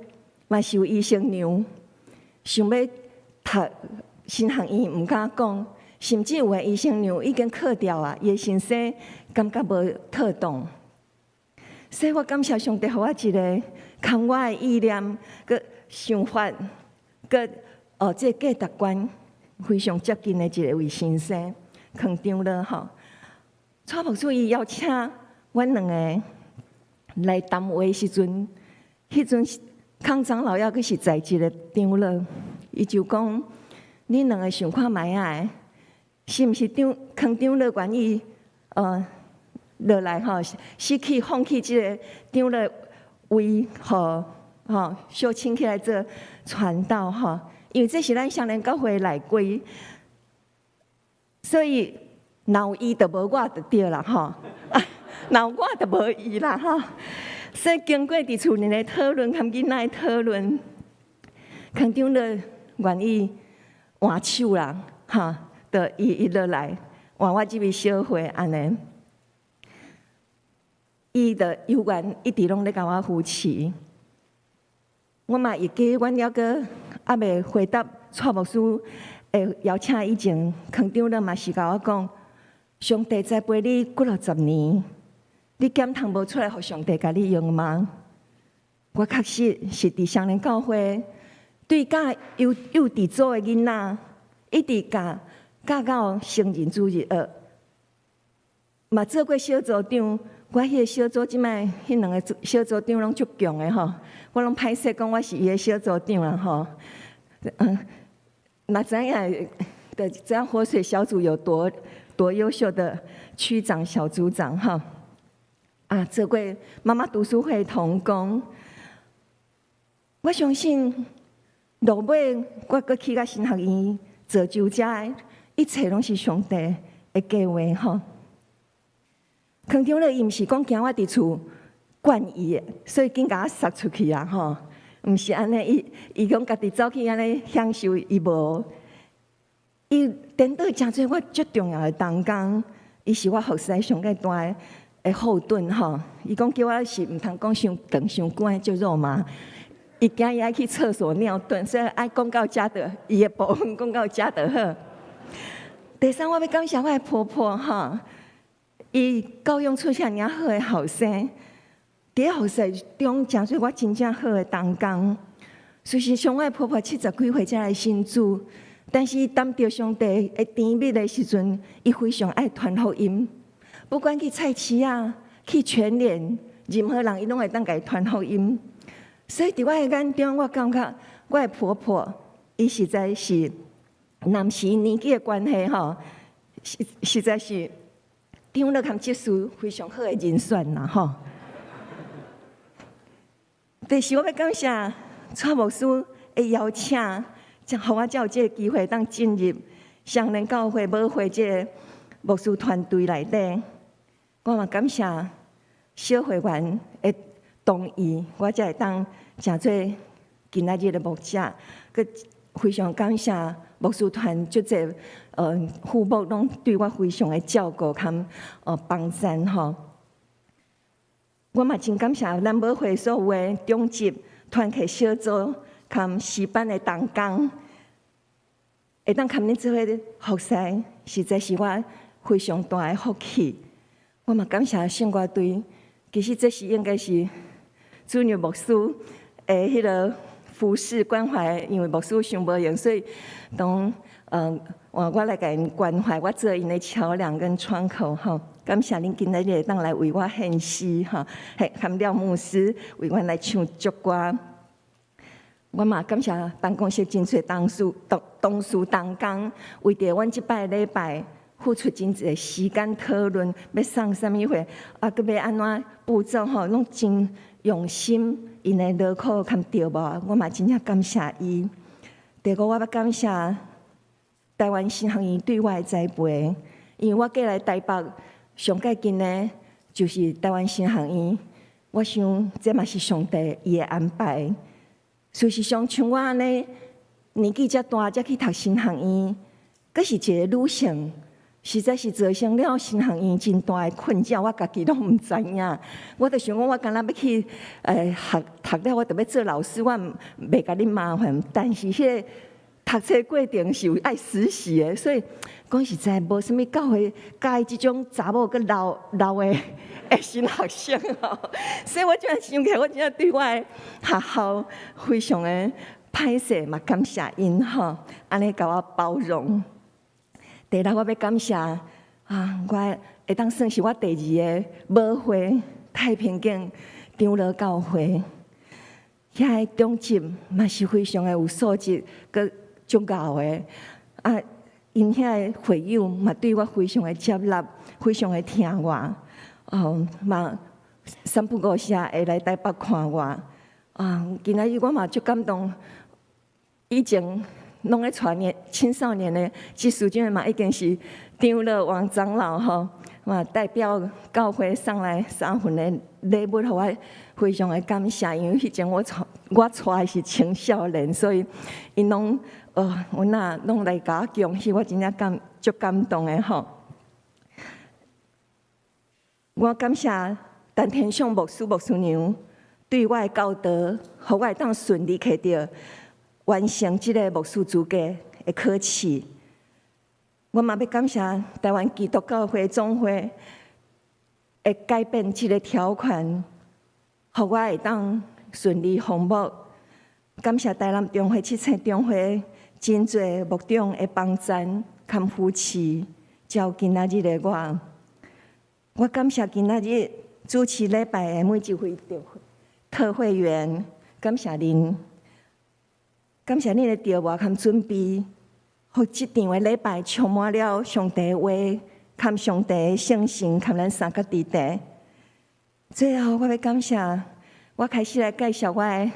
嘛是有醫生娘想欲讀神學院，毋敢講，甚至有的醫生娘已經考著啊，伊的先生感覺無妥當。所以我感謝上帝，予我一个共我的意念、閣想法、閣這個價值觀非常接近的一个位先生，康長老吼。蔡牧師伊邀請阮兩个來談話時陣，彼陣康長老猶閣是在職的長老，伊就講：恁兩个想看覓仔，是毋是長康長老願意落來吼，失去放棄這个長老位，予吼秀清起來做傳道吼？因為這是咱雙連教會的內規，所以若有伊就無我就對啦吼，若有我就無伊啦吼。所以經過佇厝內的討論，佮囡仔的討論，康長老願意換手啦，吼，就伊落來換我這位小慧按呢。伊就猶原一直攏咧共我扶持。我嘛會記，阮猶閣猶未回答蔡牧師的邀請以前，康長老嘛是共我講：上帝栽培你幾落十年，你敢通無出來予上帝共你用嗎？我確實是佇雙連教會，對教幼幼稚組的囡仔，一直教教到成人主日學，嘛做過小組長。我彼个小組這擺，彼兩个小組長攏足強的吼，我攏歹勢講我是伊的小組長啦吼。若知影，就知影活水小組有多優秀的區長、小組長吼。啊，做過媽媽讀書會同工，我相信落尾我閣去到神學院做就遮，一切攏是上帝的計劃吼。康長老伊毋是講驚我佇厝慣伊，所以緊共我殺出去啊吼！毋是按呢，伊講家己走去按呢享受，伊無。伊顛倒成做我足重要的同工，伊是我服侍上蓋大的後盾吼。伊講叫我是毋通講傷長傷久的，足肉麻。伊驚伊愛去廁所尿遁，所以愛講到遮就伊的部分講到遮就好。第三，我欲感謝我的婆婆吼，伊教養出遮爾好的後生，佇服侍中成做我真正好的同工。事實上，我的婆婆七十幾歲才來信主，但是伊擔著上帝的甜蜜的時陣，伊非常愛傳福音。不管去菜市仔、去全聯，任何人伊攏會當共伊傳福音。所以，佇我的眼中，我感覺我的婆婆，伊實在是，若毋是年紀的關係吼，實在是長老兼執事非常好的人選啦吼。第四，我欲感謝蔡牧師的邀請，才予我才有這个機會當進入雙連教會母會這个牧師團隊內底。我嘛感謝小會員的同意，我才會當成做今仔日的牧者。閣非常感謝牧師團足濟父母攏對我非常的照顧兼幫贊吼。我嘛真感謝咱母會所有的長執、團契小組兼詩班的同工，會當佮恁做伙服侍，實在是我非常大的福氣。我嘛感謝聖歌隊，其實這是應該是主任牧師的彼个服侍關懷，因為牧師傷無閒，所以當我來共𪜶關懷，我做𪜶的橋梁跟窗口吼。感謝恁今仔日會當來為我獻詩吼，嘿，含廖牧師為阮來唱祝歌。我嘛感謝辦公室真濟同事、同事同工，為著阮這擺禮拜付出真濟時間討論，欲送啥物貨，啊，閣欲按怎步驟吼，攏真用心，𪜶的勞苦兼著無，我嘛真正感謝伊。第五，我欲感謝台灣神學院對我的栽培，因為我過來台北上蓋近的，就是台灣神學院。我想這嘛是上帝伊的安排。事實上，像我按呢年紀遮大，才去讀神學院，閣是一个女性，實在是造成了神學院真大的困擾。我家己攏毋知影。我就想講，我敢若欲去學讀了，我就欲做老師，我袂共恁麻煩。但是彼个讀冊過程是有愛實習的，所以講實在無啥物教會佮意這種查某閣老老的新學生吼。所以我這想起來，我真正對我的學校非常的歹勢嘛，感謝𪜶吼，按呢共我包容。第六，我欲感謝啊，我會當算是我第二个母會太平景長老教會，遐个長執嘛是非常的有素質，閣足𠢕的啊，𪜶遐个會友嘛對我非常的接納，非常的疼我，哦嘛三不五時會來台北看我，啊，今仔日我嘛足感動，以前攏咧帶年青少年的執事長嘛已經是長老王長老吼，嘛代表教會送來三份的禮物，予我非常的感謝，因為彼陣我帶的是青少年，所以𪜶攏阮若攏來共我恭喜，我真正足感動的吼。我感謝陳天祥牧師牧師娘對我的教導，予我會當順利摕著完成這个牧師資格的考試。我嘛欲感謝台灣基督教會總會會改變這个條款，予我會當順利奉牧。感謝台南中會七星中會真濟牧長的幫贊兼扶持，才有今仔日的我。我感謝今仔日主持禮拜的每一位特會員，感謝恁，感謝恁的著無兼準備，予這場的禮拜充滿了上帝的話，兼上帝的聖神，兼咱三個弟弟。最後，我欲感謝，我開始來介紹我的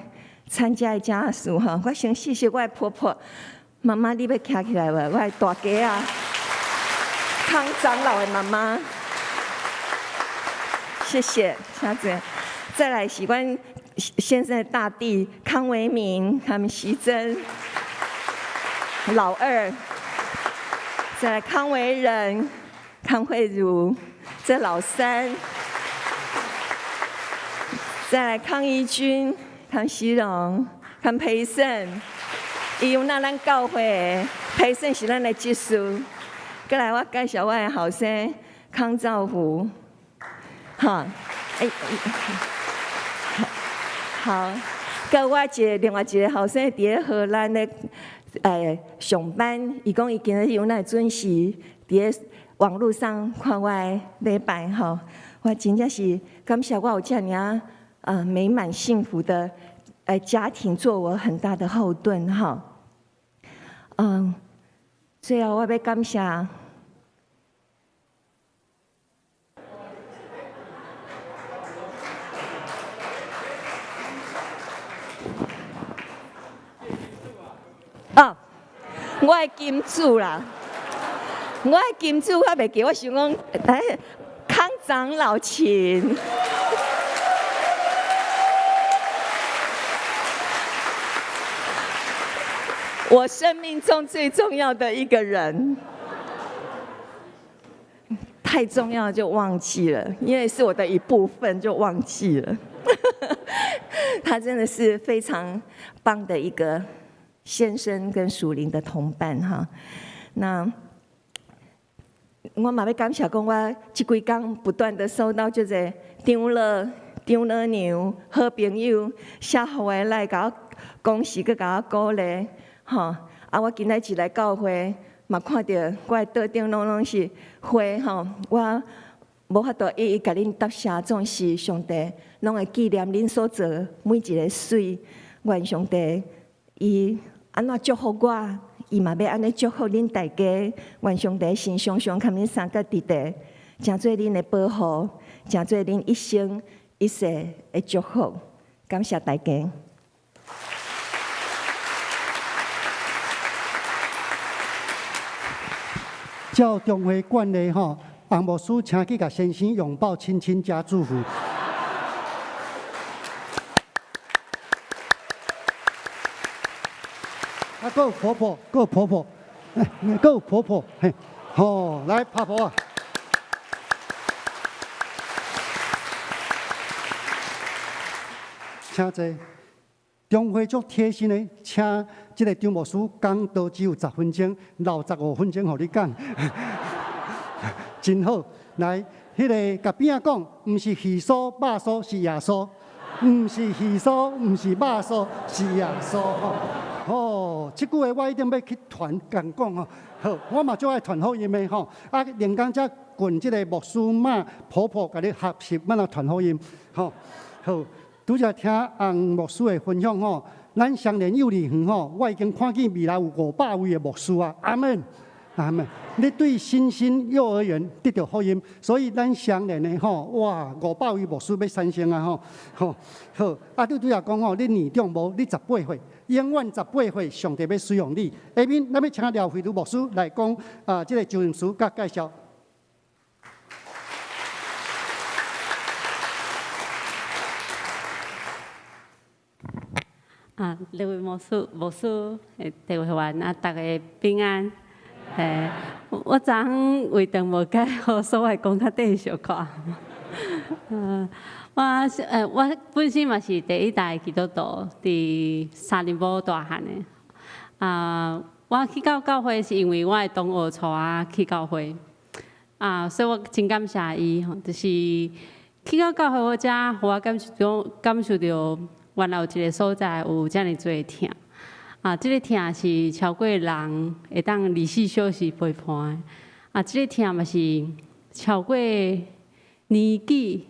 參加的家屬吼。我先謝謝我的婆婆，媽媽，你欲徛起來無？我的大家啊，康長老的媽媽，謝謝，請坐。再來是阮先生的大弟康維明，他們徐珍，老二。再來康維仁、康康慧如，這老三，再來康怡君、康熙榮、康培勝，伊有那咱教會的，培勝是咱的執事。過來我介紹我的後生康兆福，哈，欸，好，閣我一个另外一个後生佇咧荷蘭咧，上班，伊講伊今日有哪準時佇咧網路上看我的禮拜吼，我真正是感謝我有遮爾啊美滿幸福的家庭做我很大的後盾吼。最後我欲感謝。哦，我的金主啦，我的金主我袂記，我想講，康長老請。我生命中最重要的一個人，太重要就忘記了，因為是我的一部分就忘記了。他真的是非常棒的一個先生跟屬靈的同伴哈。那我嘛欲感謝講，我這幾工不斷的收到這個長老、長老娘、好朋友寫予我來共我恭喜，閣共我鼓勵，吼。啊，我今仔日來教會，嘛看著我的桌頂攏攏是花吼，我無法度一一共恁答謝，總是上帝攏會紀念恁所做每一个媠，願上帝伊按怎祝福我，伊嘛欲按呢祝福恁大家。願上帝心常常共恁三个弟弟，成做恁的保護，成做恁一生一世的祝福。感謝大家。照中會慣例吼，洪牧師請去共先生擁抱、親親加祝福。啊，閣有婆婆，閣有婆婆，閣有婆婆，嘿，吼，來拍婆啊！請坐。中會足貼心的，請這个張牧師講道只有10分鐘，留15分鐘予你講，真好。來，彼个共邊仔講，毋是魚酥、肉酥，是耶穌；毋是魚酥，毋是肉酥，是耶穌。吼，哦，這句話我一定欲去傳共講吼。好，我嘛足愛傳福音的吼。啊，連工才跟這个牧師媽婆婆共你學習欲按怎傳福音。吼，好。拄才聽洪牧師的分享吼，咱雙連幼兒園吼，我已經看見未來有500位的牧師啊！阿們，阿們，你對新興幼兒園得著福音，所以咱雙連的吼，哇，500位牧師欲產生啊吼，吼好。啊，你拄才講吼，你年長無？你18歲，永遠18歲，上帝欲使用你。下面咱欲請廖慧如牧師來講啊，這个就任詞佮介紹。啊，兩位牧師、牧師、特會員啊，逐家平安。我昨昏胃腸無佳好，所以講較短小可。我本身嘛是第一代基督徒，佇三重埔大漢的。啊，我去到教會是因為我的同學帶我去教會。啊，所以我真感謝伊吼，就是去到教會，我才予我感受感受著。原來有一个所在有遮爾濟疼，啊，這个疼是超過人會當24小時陪伴的，啊，這个疼嘛是超過年紀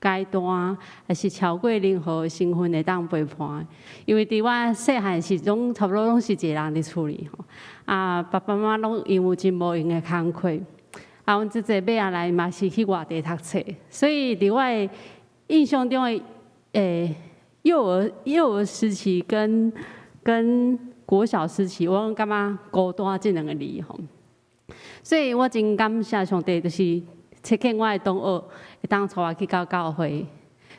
階段，抑是超過任何身份會當陪伴的。因為佇我細漢時，攏差不多攏是一个人佇厝裡吼，啊，爸爸媽媽攏因為真無閒的工課，啊，阮姊姊尾仔來嘛是去外地讀冊，所以佇我的印象中的，幼兒時期跟國小時期，我攏感覺孤單這兩个字吼，所以我真感謝上帝，就是差遣我的同學會當帶我去到教會，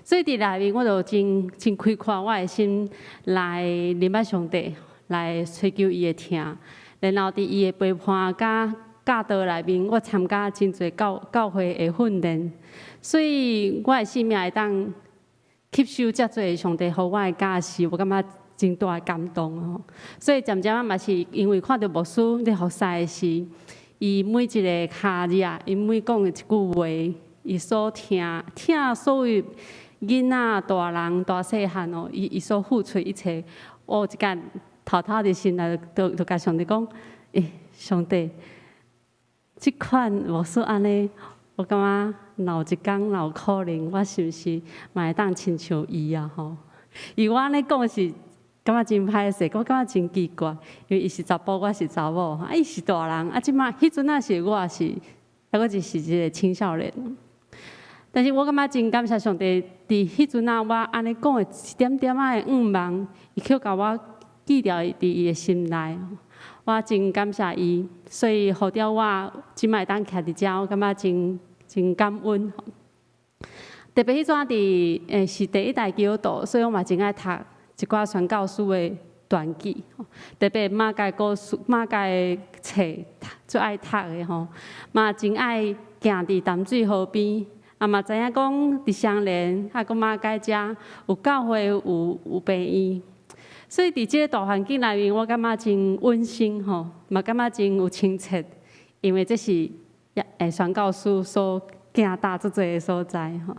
所以佇內面我就真真開闊我的心來認捌上帝，來追求伊的疼，然後佇伊的陪伴佮教導內面，我參加真濟教會的訓練，所以我的生命會當吸收遮濟上帝予我的教示，我感覺真大的感動吼。所以漸漸仔嘛是因為看著牧師咧服侍的時，伊每一個跤字啊，伊每講的一句話，伊所疼疼所有囡仔、大人、大細漢哦，伊所付出一切，我有一工偷偷佇心內就共上帝講：欸，上帝，這款牧師按呢，我感覺若有一工若有可能，我是毋是嘛會當親像伊啊？吼！伊我按呢講是感覺真歹勢，我感覺真奇怪，因為伊是查埔，我是查某，啊，伊是大人，啊，這擺彼陣仔是我是，猶閣是一個青少年。但是我感覺真感謝上帝，佇彼陣仔我按呢講的一點點仔的願望，伊卻共我記牢佇伊的心內。我真感謝伊，所以予著我這擺會當徛佇遮，我感覺真真感恩。特別彼陣佇是第一代基督徒，所以我嘛真愛讀一寡宣教書的傳記。特別馬偕故事、馬偕的冊最愛讀的吼，嘛真愛行佇淡水河邊。啊嘛知影講佇雙連，啊閣馬偕遮有教會，有病院，所以佇這個大環境內面，我感覺真溫馨吼，嘛感覺真有親切，因為這是宣教師所行踏足濟的所在吼，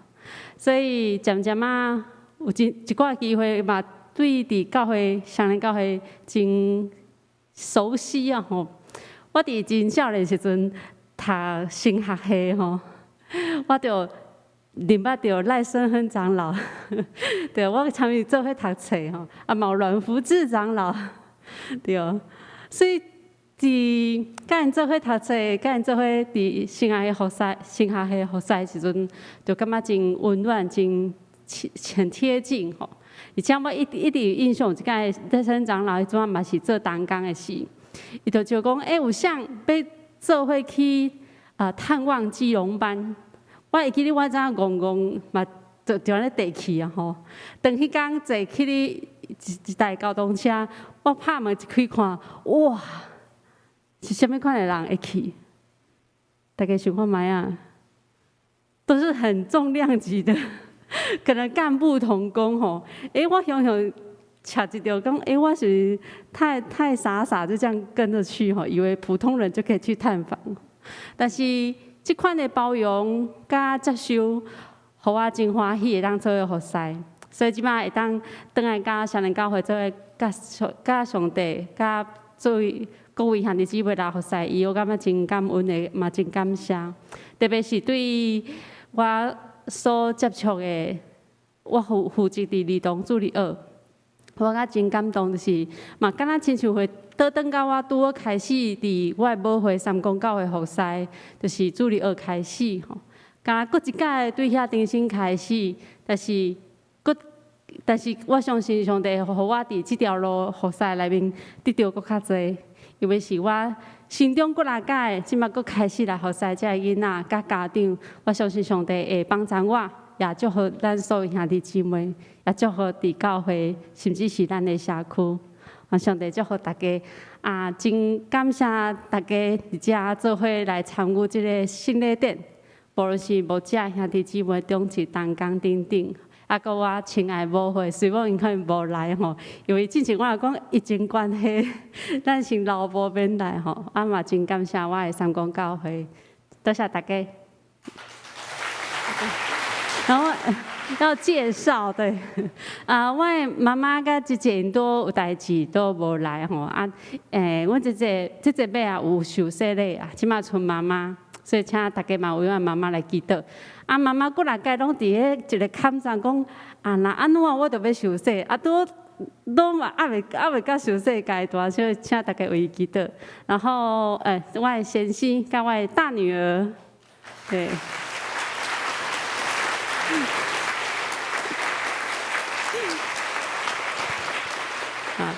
所以漸漸仔有一寡機會嘛，對佇教會雙連教會真熟悉啊吼。我佇真少年時陣讀神學系吼。我就認捌著賴聲亨長老，對，我參伊做伙讀冊吼，啊嘛有阮福智長老，對，所以佇佮𪜶做伙讀冊，佮𪜶做伙佇神學系服侍、神學系服侍的時陣，就感覺真溫暖、真親貼近吼。而且我一直有印象，有一擺賴聲亨長老彼陣嘛是做同工的時，伊就招講，欸，有啥欲做伙去啊探望基隆班。我會記得我怎戇戇嘛，就按呢綴去啊吼。當彼工坐去咧一台交通車，我拍門一開看，哇，是啥物款的人會去？大家想看覓啊？都是很重量級的，可能幹部同工吼。欸，我雄雄欹一著講，欸，我是太傻傻就這樣跟著去吼，以為普通人就可以去探訪，但是。這款的包容佮接受，予我真歡喜會當做伙服侍，所以這擺會當轉來佮雙連教會做伙，佮上帝，佮做各位兄弟姊妹來服侍伊，我感覺真感恩的，嘛真感謝。特別是對我所接觸的，我負責佇兒童主日學，我感覺真感動，就是嘛，敢若親像會倒轉到我拄好開始佇我的母會三公教會服侍，就是主日學開始吼，敢若閣一擺對遐重新開始，但是我相信上帝會予我佇這條路服侍內面得著閣較濟，因為是我成長過來擺，這擺閣開始來服侍這个囡仔佮家長，我相信上帝會幫助我，也祝福咱所有兄弟姊妹，也祝福佇教會，甚至是咱的社區。上帝祝福大家，啊，真感謝大家佇遮做伙來參與這个聖禮典，無論是牧者兄弟姊妹、長執、同工等等，啊，閣我親愛母會，雖罔𪜶可能無來吼，因為之前我若講疫情關係，咱先留無免來吼，啊嘛真感謝我的三公教會，多謝大家。然後要介紹對，啊，我的媽媽佮姐姐𪜶都有代誌都無來吼，啊，阮姐姐這這擺啊有受洗禮啊，這擺賰媽媽，所以請大家嘛為阮媽媽來祈禱。啊，媽媽幾若擺攏佇彼一个坎上講，啊，若按怎我就欲受洗，啊，拄攏嘛猶未到受洗階段，所以請大家為伊祈禱。然後，我的先生佮我的大女兒，對。啊。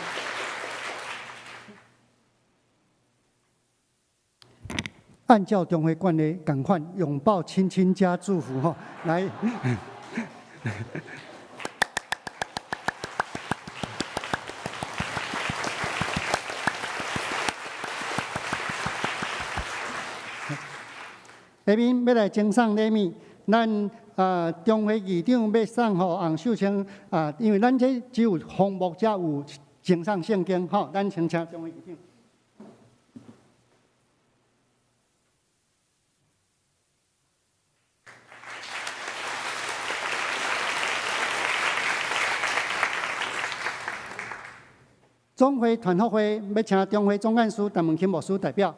按照中會慣例，仝款擁抱、親親加祝福吼，來。下面欲來贈送禮物，咱中會議長欲送予洪秀清啊，因為咱這只有紅木才有贈送聖經，吼，咱先請中會議長。總會團福會欲請中會總幹事陳文钦牧師代表。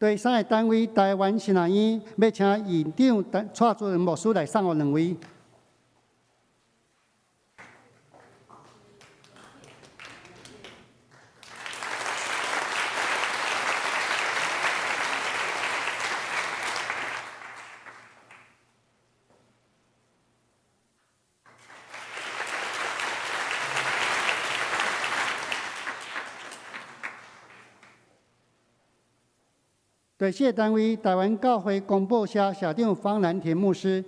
第三个單位台灣神學院欲請院長蔡主任牧師來送予兩位。第四个單位，台灣教會公報社社長方蘭田牧師。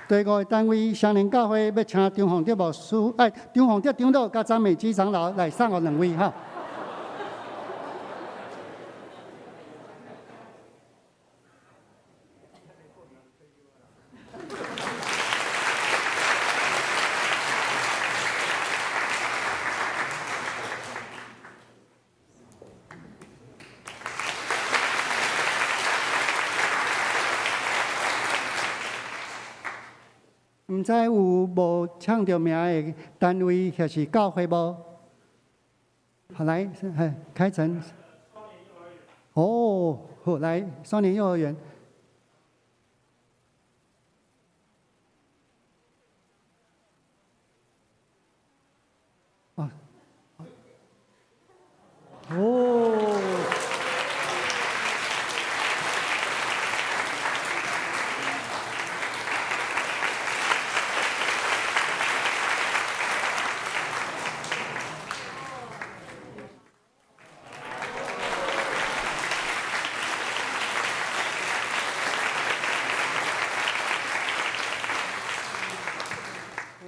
第五个單位，雙連教會欲請張鳳德牧師，哎，張鳳德長老佮張美芝長老來送予兩位哈。毋知有無唱著名的單位抑是教會無？好來，開誠。哦，好來，雙聯幼兒園。哦，哦。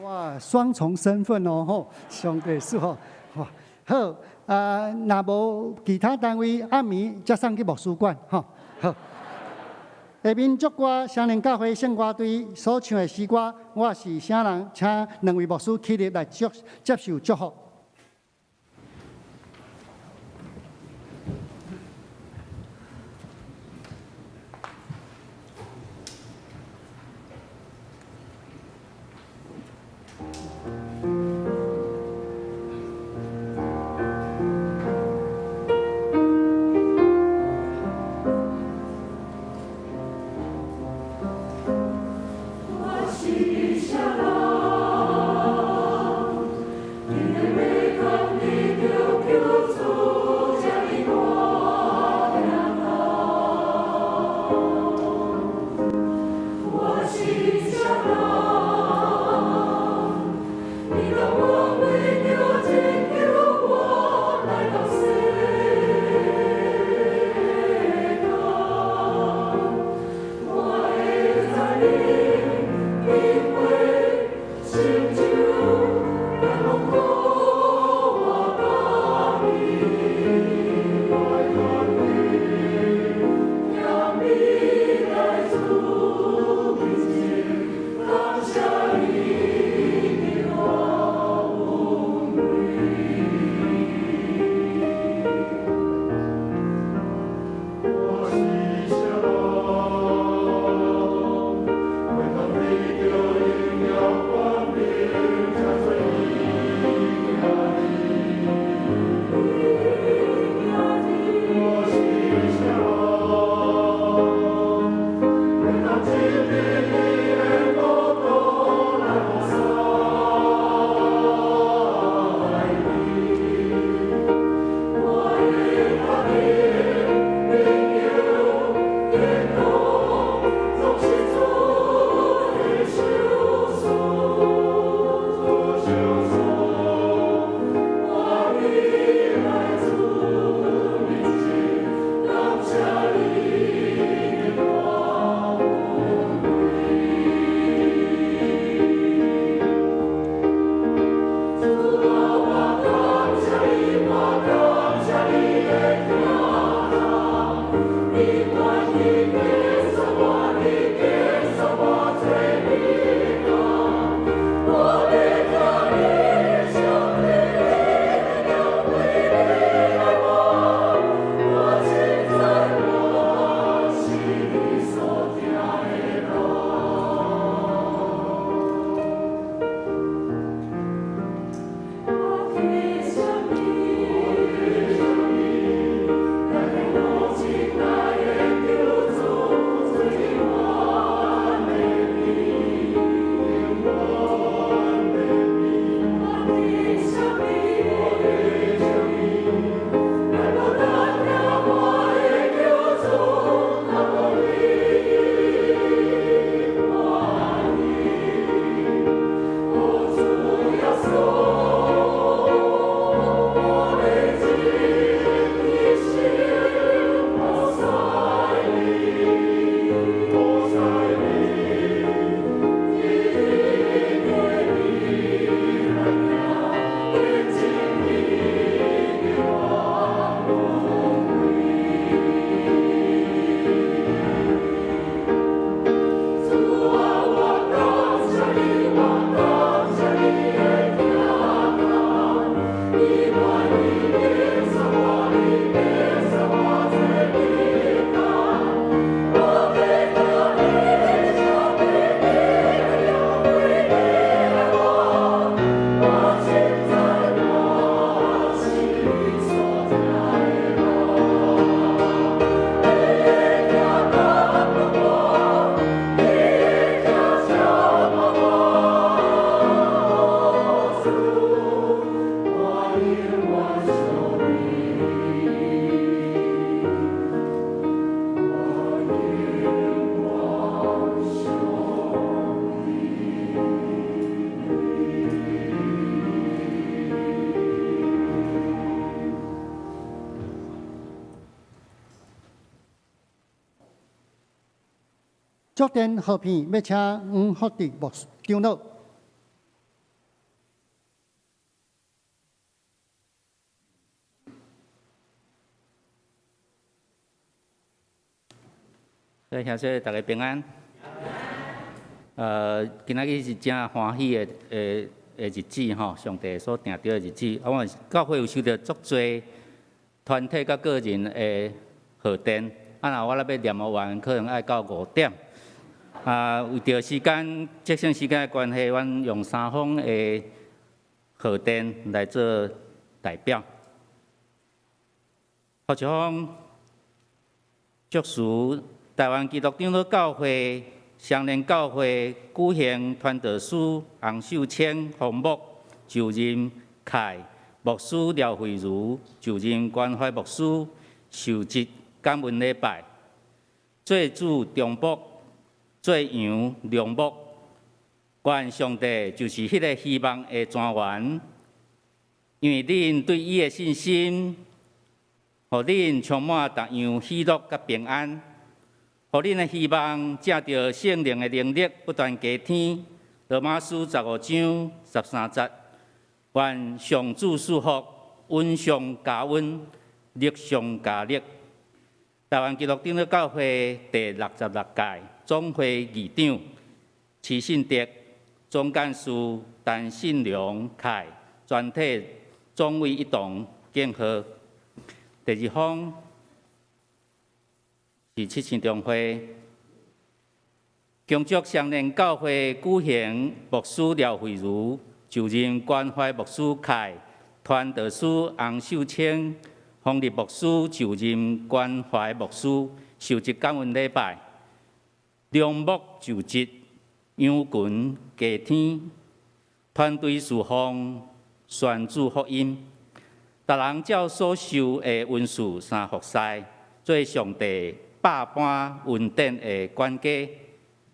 哇，雙重身份哦，吼，上帝是吼，哇，好啊，若無其他單位，暗暝才送去牧師館，吼，好。下面祝歌，雙連教會聖歌隊所唱的詩歌，我是啥人？請兩位牧師起立來接受祝福。我是啥人？祝電賀片欲請黃福智牧長老。各位兄弟，大家平安。今仔日是真歡喜的的的日子吼，上帝所定著的日子。啊，我教會有收著足濟團體佮個人的賀電。啊，若我咧欲念完，可能愛到5點。啊，為著時間節省時間的關係，阮用三封的賀電來做代表。頭一封祝詞。台灣基督長老教會雙連教會舉行傳道師洪秀清馮牧就任開牧師廖慧如就任關懷牧師受職感恩禮拜，做主中牧做羊良牧，願上帝就是彼个希望的泉源，因為恁對伊的信心，予恁充滿各樣喜樂佮平安。予恁的希望藉著聖靈的能力不斷加添。羅馬書15章13節，願上主賜福，恩上加恩，力上加力。台灣基督長老教會第66屆總會議長徐信德、總幹事陳信良凱，全體總會一同敬賀。第二封是七星中會，恭祝雙連教會舉行牧師廖慧如就任關懷牧師開傳道師洪秀清、方立牧師就任關懷牧師受職感恩禮拜，良牧就職，羊群加添，團隊侍奉，宣主福音，逐人照所受的恩賜三服侍，做上帝百般恩典的管家，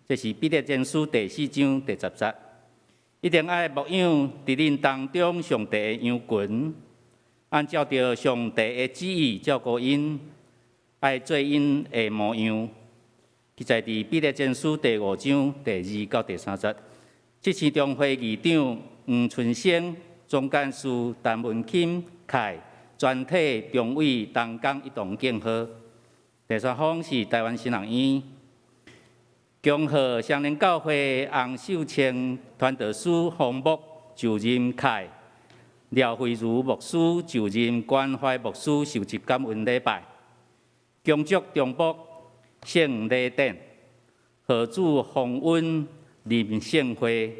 這是彼得前書第4章第10節。一定愛牧養佇恁當中上帝的羊群，按照著上帝的旨意照顧𪜶，愛做𪜶的模樣。記載佇彼得前書第5章第2到第3節。七星中會議長黃春生、總幹事陳文欽凱，全體中委同工一同敬賀。第三封是台灣新人院，恭賀雙連教會洪秀清傳道師馮牧就任開，廖慧如牧師就任關懷牧師受職感恩禮拜，恭祝中牧聖禮典，賀主豐恩林聖會，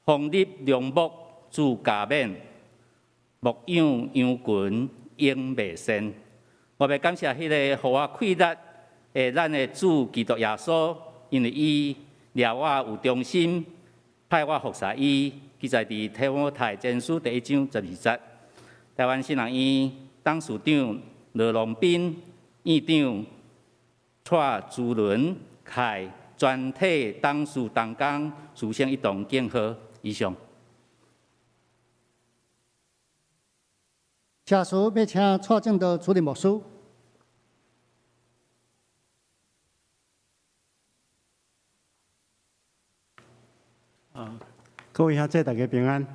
豐立良牧主加冕，牧養羊群永袂散。我欲感謝彼个予我氣力的咱的主基督耶穌，因為伊掠我有忠心，派我服侍伊。記載佇提摩太前書第1章12節。台灣新人院董事長羅龍斌、院長蔡珠倫凱，全體董事同工師生一同敬賀。以上。下屬欲請蔡正道主任牧師。啊，各位兄弟，大家平安。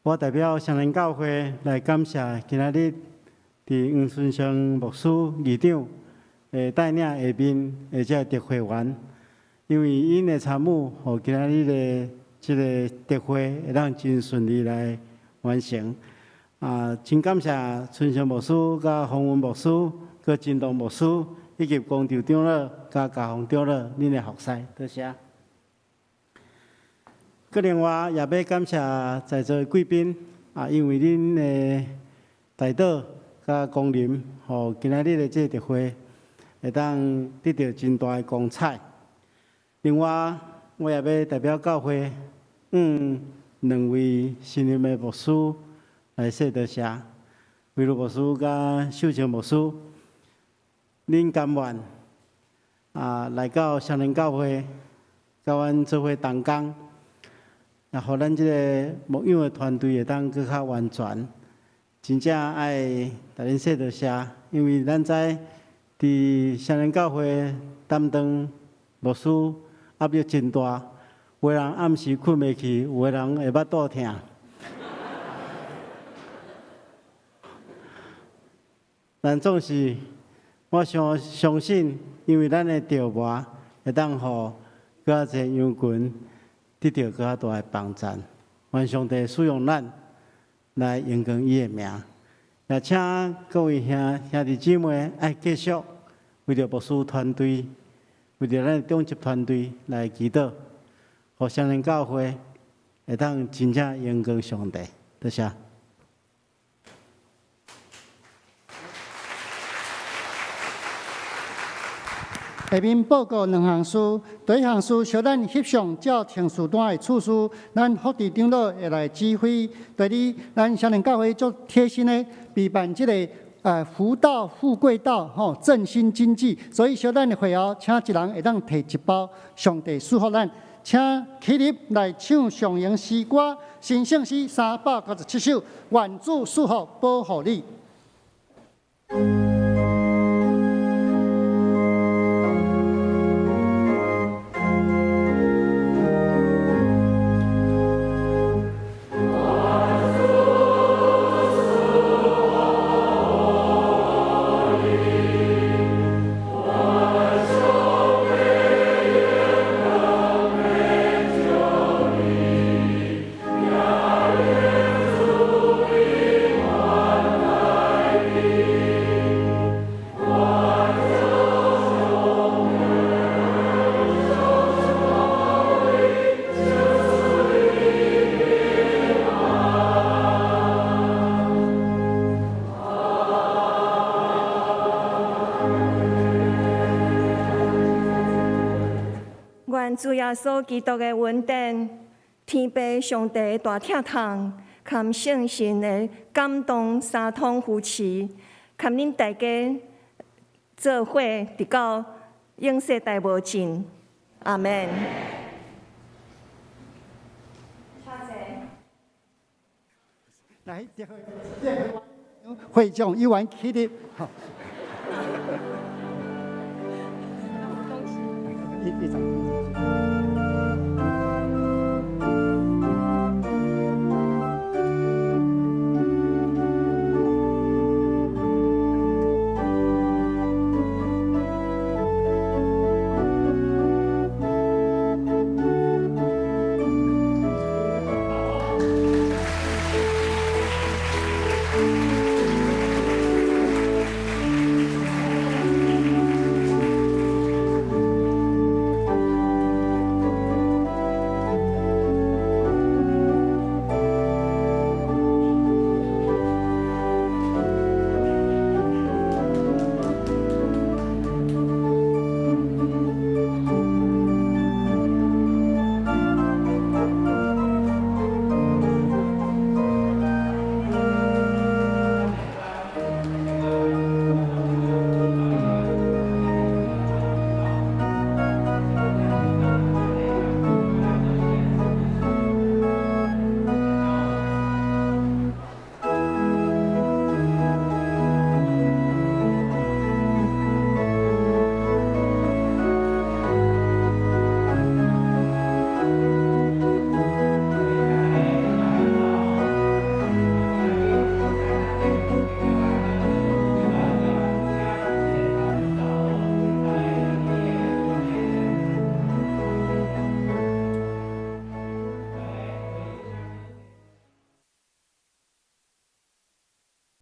我代表雙連教會來感謝今仔日佇黃春生牧師議長的帶領下面的這個特會員，因為𪜶的參與，予今仔日的這个特會會當真順利來完成。啊，真感謝春生牧師、佮洪文牧師、佮真東牧師，以及光州長老、佮嘉宏長老，恁的服侍，多謝。閣另外，也欲感謝在座的貴賓，啊，因為恁的代禱佮光臨，予今仔日的這個特會會當得著真大的光彩。另外，我也欲代表教會，兩位新任的牧師來說多謝，惠如牧師佮秀清牧師，恁甘願啊來到雙連教會，佮阮做伙同工，也予咱這个牧養的團隊會當閣較完全。真正愛共恁說多謝，因為咱知佇雙連教會擔當牧師，壓力真大。有的人暗時睏袂去，有的人會腹肚疼。但總是我相信，因為咱的調磨會當予閣較濟羊群得著閣較大的幫贊。願上帝使用咱來榮光伊的名。也請各位兄弟姊妹愛繼續為著牧師團隊，為著咱的長執團隊來祈禱，予雙連教會會當真正榮光上帝。多謝。下面報告兩項事，第一項事，小咱翕相照程序單的次序，咱福智長老會來指揮。第二，咱雙連教會足貼心的備辦這個福到富貴到吼，振興經濟，所以小咱的會後，請一人會當提一包，上帝賜福咱，請起立來唱上榮詩歌，神聖詩397首，願主賜福保護你。願主耶穌基督的恩典、天父上帝的大疼痛，含聖神的感動三通扶持，含恁大家做伙，直到永世代無盡。阿們。來，會長有緣起立。好。